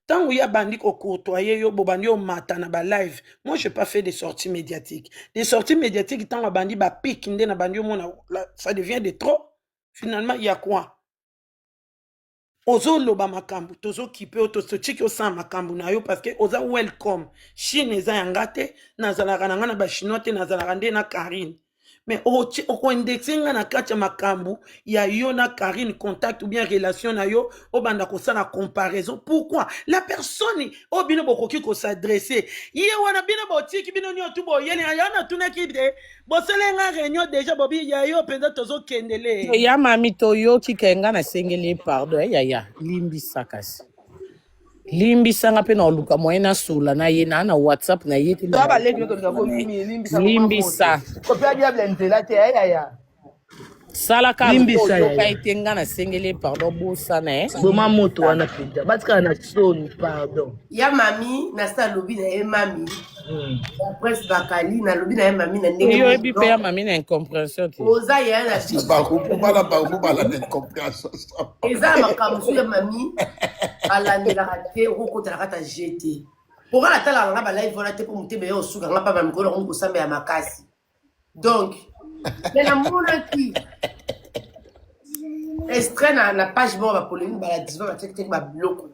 Ntango ye abandi kocourtoyer yo, bobandi omata na balive. Moi, je pas fait des sorties médiatiques, des sorties médiatiques. Ntango abandi bapike nde na bandi omona ça devient de trop. Finalement, il y a quoi? Ozoloba makambo, tozokipe yo, totiki osala makambo na yo parce que oza welcome. Chine eza ya nga te, nazalaka na nga na bachinois te, nazalaka nde na Karine. Mais okoindexe nga na kati ya makambo ya yo na Karine, contact ou bien relation na yo, obanda kosala comparaison. Pourquoi la personne oyo bino bokoki kosadresse ye wana, bino botiki bino nyonso tu boyeli ya natunaki te, bosala nga réunion déjà, bobi ya yo mpenza tozokendele. Ya mami toyoki ke nga nasengeli ye pardon. Eh, yaya limbisa, kasi limbisanga mpe na oluka moyen nasola na ye na WhatsApp na ye te. Toza baleki no tolinga komi limbisa boma moto. Limbisa. Kopia diable nzela te eh yaya. Salaka Limbisa oyoka yaya. ete nga nasengeli ye pardon, bosana e. Boma moto wana mpenza batikala na soni pardon. Ya mami nasi alobi na ye mami ya Prince Bakali, nalobi na ye mami na ndenge Oyoyebi moko mpe ya donc mami na incompréhension te. Oza yaya na biso. Barumbu bala barumbu bala na incompréhension. Eza na makambo mosusu ya mami balandelaka te, okokotela kata je te mpo nga natalaka nga balive wana te mpo motema ye osuka nga pamba mikolo nakomi kosambela makasi. Donc me namonaki extrait na page moko bapolémique bala diva batiaki babiloko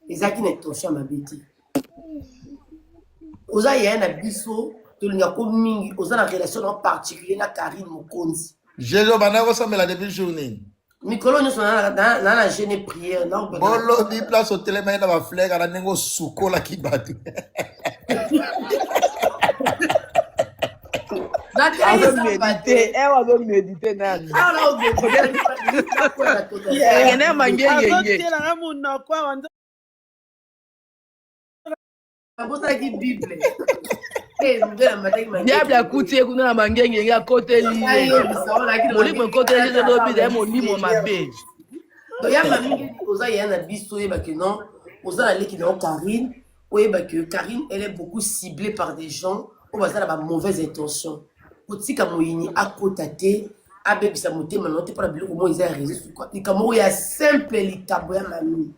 ezalaki na intention ya mabe te. Oza yaya na biso, tolingako mingi, oza na relation na particulier na Karine Mokonzi. Jésus banda kosambela depuis jour nini? Mikolo nyonso na jeûne prière. Bolobi place otelemaki na bafleur na ndenge osukolaki bato. Natelemi te. Azomédite ewa, azomédite nani? Awa Akende ya mangengenge. Azotielanga monoko awa. Nabosanaki Bible te, nde namataki. Diable akuti ye kuna na mangengenge, akoteli ye molimo, ekoteli ye tozobida ye molimo mabe. Donc ya mami, oza yaya na biso, oyebake non, oza na leki na yo Karine. Oyebake Karine, elle est beaucoup ciblée par des gens oyo baza na bamauvaise intention. Kotika moyini akota te, abebisa motema na yo te mpona biloko moko eza ya réseau, likambo oyo ya simple, likambo ya mami.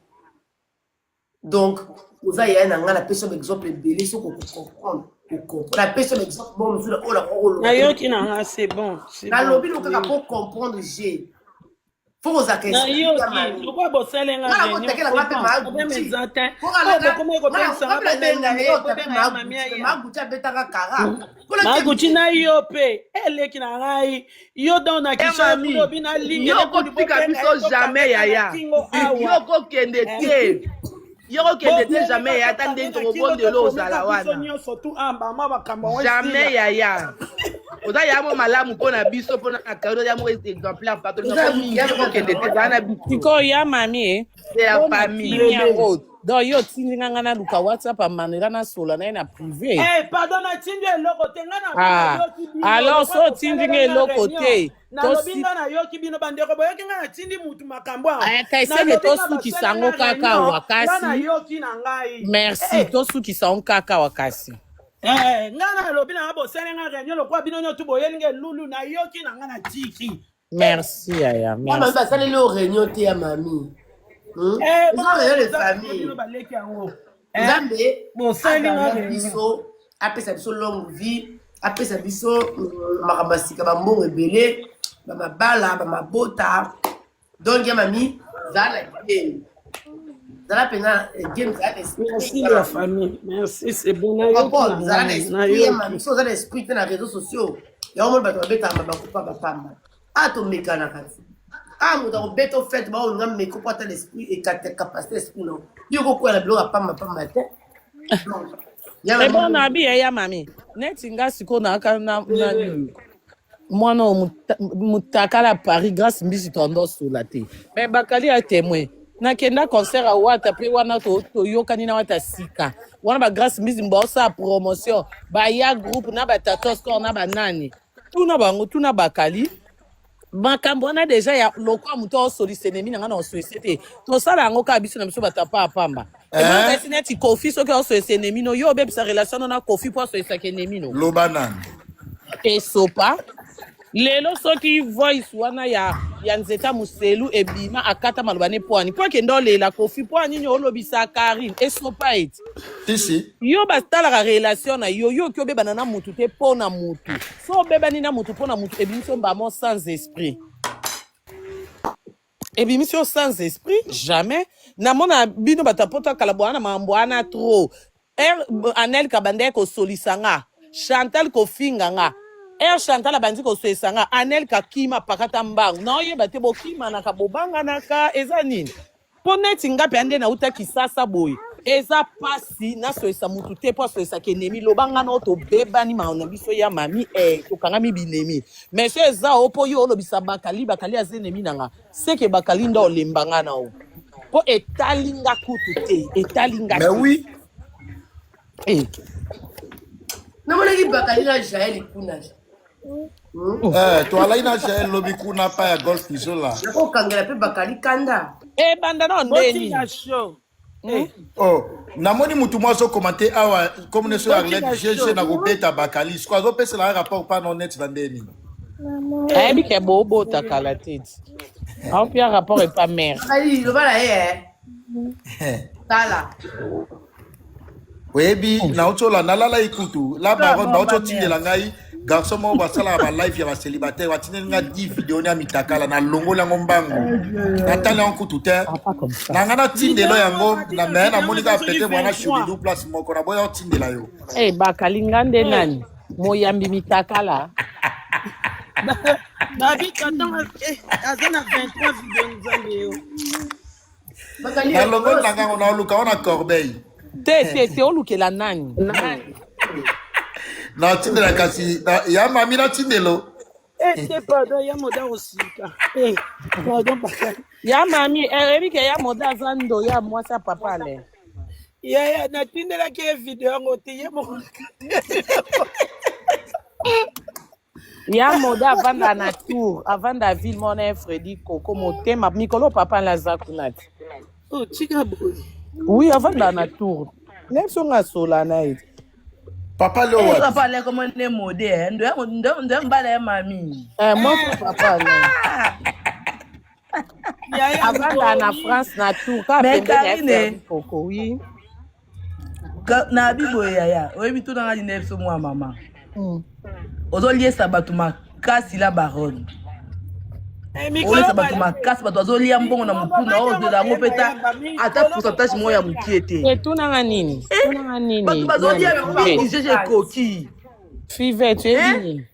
Donc oza yaya na ngai, napesi yo baexemple ebele. Soki okocomprendre, ocomprendre. Napesi yo baexemple bon mosusu oyo nakokoloba. Nayoki na nga, c'est bon, c'est bon. Nalobi no kaka po comprendre g fo kozalaka esprit ya Nayoki mami. lokola bosalenga Nga réunion, nakotakela nga mpe problème maaguti. eza te oyo bokomaki kobebisanga, bobenga ye, bobenga ya mami aya. Maguti abetaka kara. Maguti na yo mpe eleki na ngai yo donc na E kisha mami, kuna obi na ligne. Yo kotika biso jamais yaya. Kingo Yo awa. kokende te, yo kokende te jamais yaya. Ata ndenge tokobondela, ozala biso wana nyonso tu ambama makambo yango jamais. esila. Yaya, oza yaya mo malamu mpo na biso, mpo na Karine, oza mo exemplaire partout. Oza Mingi yo kokende te, zala na biso. Sikoyo ya mami e C'est la mpona famille. kimia yango. Donc yo otindi nga nga naluka WhatsApp ya Manuela nasola na ye na privé. Eh, pardon natindi eloko te nga na Ah, nayoki bino alors lokola so otindi bosalelaki nga nga eloko réunion te nalobi tosi nga nayoki bino bandeko boyoki nga natindi mutu makambo awa Eh, kaiseke nalobi nga tosukisa basali yango nga kaka réunion awa nga kasi nayoki na ngai merci eh, tosukisa yango kaka awa kasi eh, nga nalobi na nga bosali nga réunion lokola bino nyonso boyeli nga elulu nayoki na nga natiki eh, merci yaya Ya mami merci basaleli yo réunion te ya mami. Hmm? eh, Eza bongo réunion de boza bino famille. bino baleki yango eh, Nzambe bosali nga azala réunion biso, apesa biso longue vie, apesa biso makambo ya sika, bambongo ebele, bamabala, bamabota. Donc ya mami, zala na game. Zala mpenza game, zala na esprit merci ya la mami. famille merci c'est bon nayoki Comprendre, na zala na ngai esprit ya mami. nayoki So oza na esprit te na réseaux sociaux, yango moni bato babetaka mabaku pamba pamba. Ah tomekanaka te. Ah moto akobeta ofete baolinga meko po ata l'esprit ekate capacité esprit no. Yo okokwela biloko ya pamba pamba te. Donc, ya ebona mami. abi ya mami neti nga sikoyo naaka na na nini mwana oyo mutakala Paris grâce mbisi tondo osula te me bakali ya témoin nakenda concert ya wata mpe wana toyokani na wata sika wana ba grâce mbisi baosala promotion baya groupe na batato score na banani tuna bango tuna bakali makambo wana deja ya lokwa moto aosolisa enemi na ngai na osoyese te tosala yango kaka biso na biso bato ya paa pamba Eh? ebongo neti kofi soki aosolisa enemi no yo obebisa relation no na kofi mpo asolisaka enemi no Loba nani? Esopa lelo soki voice wana ya ya nzeta muselu ebima akata maloba ne poani po akende olela kofi po nini olobisa Karine esopa ete Si, si. yo batalaka relation na yo yo oki obebana na mutu te mpo na mutu so obebani na mutu mpo na mutu ebimisi yo mbamo sans esprit ebimisi yo sans esprit jamais namona bino bato ya poto akala bwana makambo wana trop er anelka bandaki kosolisa nga chantal kofinga nga er chantal abandi kosolisa nga anelka kima pakata mbangu naoyeba te bokimanaka bobanganaka eza nini mpo neti nga mpe nde nauta kisasa boye eza pasi nasoyesa mutu te mpo asoyesaka enemi loba nga nao tobebani makambo na biso ya mami eh, tokangami binemi mais so eza o mpo yo olobisa bakali bakali aza enemi na nga seke bakali nde olemba nga na o mpo etali nga kutu te etali nga Mais te oui. eh. Namonaki bakali na Jael kuna. Eh, toalai na Jael lobi kuna pa ya golf izola. Nakokangela mpe bakali kanda. Ebanda na nde nini botika show eh, Oh, namoni mutu mwa azokomante awa comme neso ya botika Arlette GG show na kobeta bakali. Siko azopesela nga rapport pa no net na nde nini. Ayebi ke bobota kala te ti aopia rapport epa mare Bakali loba na ye eh. Tala. Oyebi nauti olanda nalala ekutu la baronne bauti mama otindela mère ngai garçon moko basalaka balive ya bacélibataire batindeli ngai 10 video ya mitakala nalongoli yango mbangu natali yango kutu te Ah, pas comme ça. na ngai video natindelo yango yango bati na na me video yango namoni eza kaka soki pete bwana 23 shubidu place moko naboya otindela yo Eh, bakali nga nde Eh, nani moyambi mitakala babi tata aza na 23 video nzambe yo Bakali nalongoli na ngango naoluka ngo na corbeille te te te olukela nani nani natindela kasi ya mami natindelo Eh, te pardon ya moda osika Eh, pardon bakali ya mami eyebi ke ya moda aza ndo ya mwasi ya papa ale yaya natindelaki ye video yango te ye moko ya moda avanda na tour avanda ville mona ye fredi koko motema mikolo papa ale aza kuna te Oh, tika boye oui avanda na tour nayebi so nga asola na ye te papa leo Eh, wapi papa ale koma nde mode eh. Ndo ya ndo ya mbala ya mami. Eh, mwasi ya papa ale yaya avanda na ngoi france na tour kaka Mais pembeni ya Karine, fredi koko oui na biboye yaya, oyebi tuna nga dine biso mwa mama. Ozoliesa bato makasi la baronne. Eh, mikolo Oliesa bato bali makasi bato bazolia mbongo na motu na oyo ozela yango mikolo mpe ta bayamba ata mikolo pourcentage moko ya mokie te. etunanga nini Eh, tunanga bato nini bazolia nani yango five baigg ekoki. five toyebi Eh? nini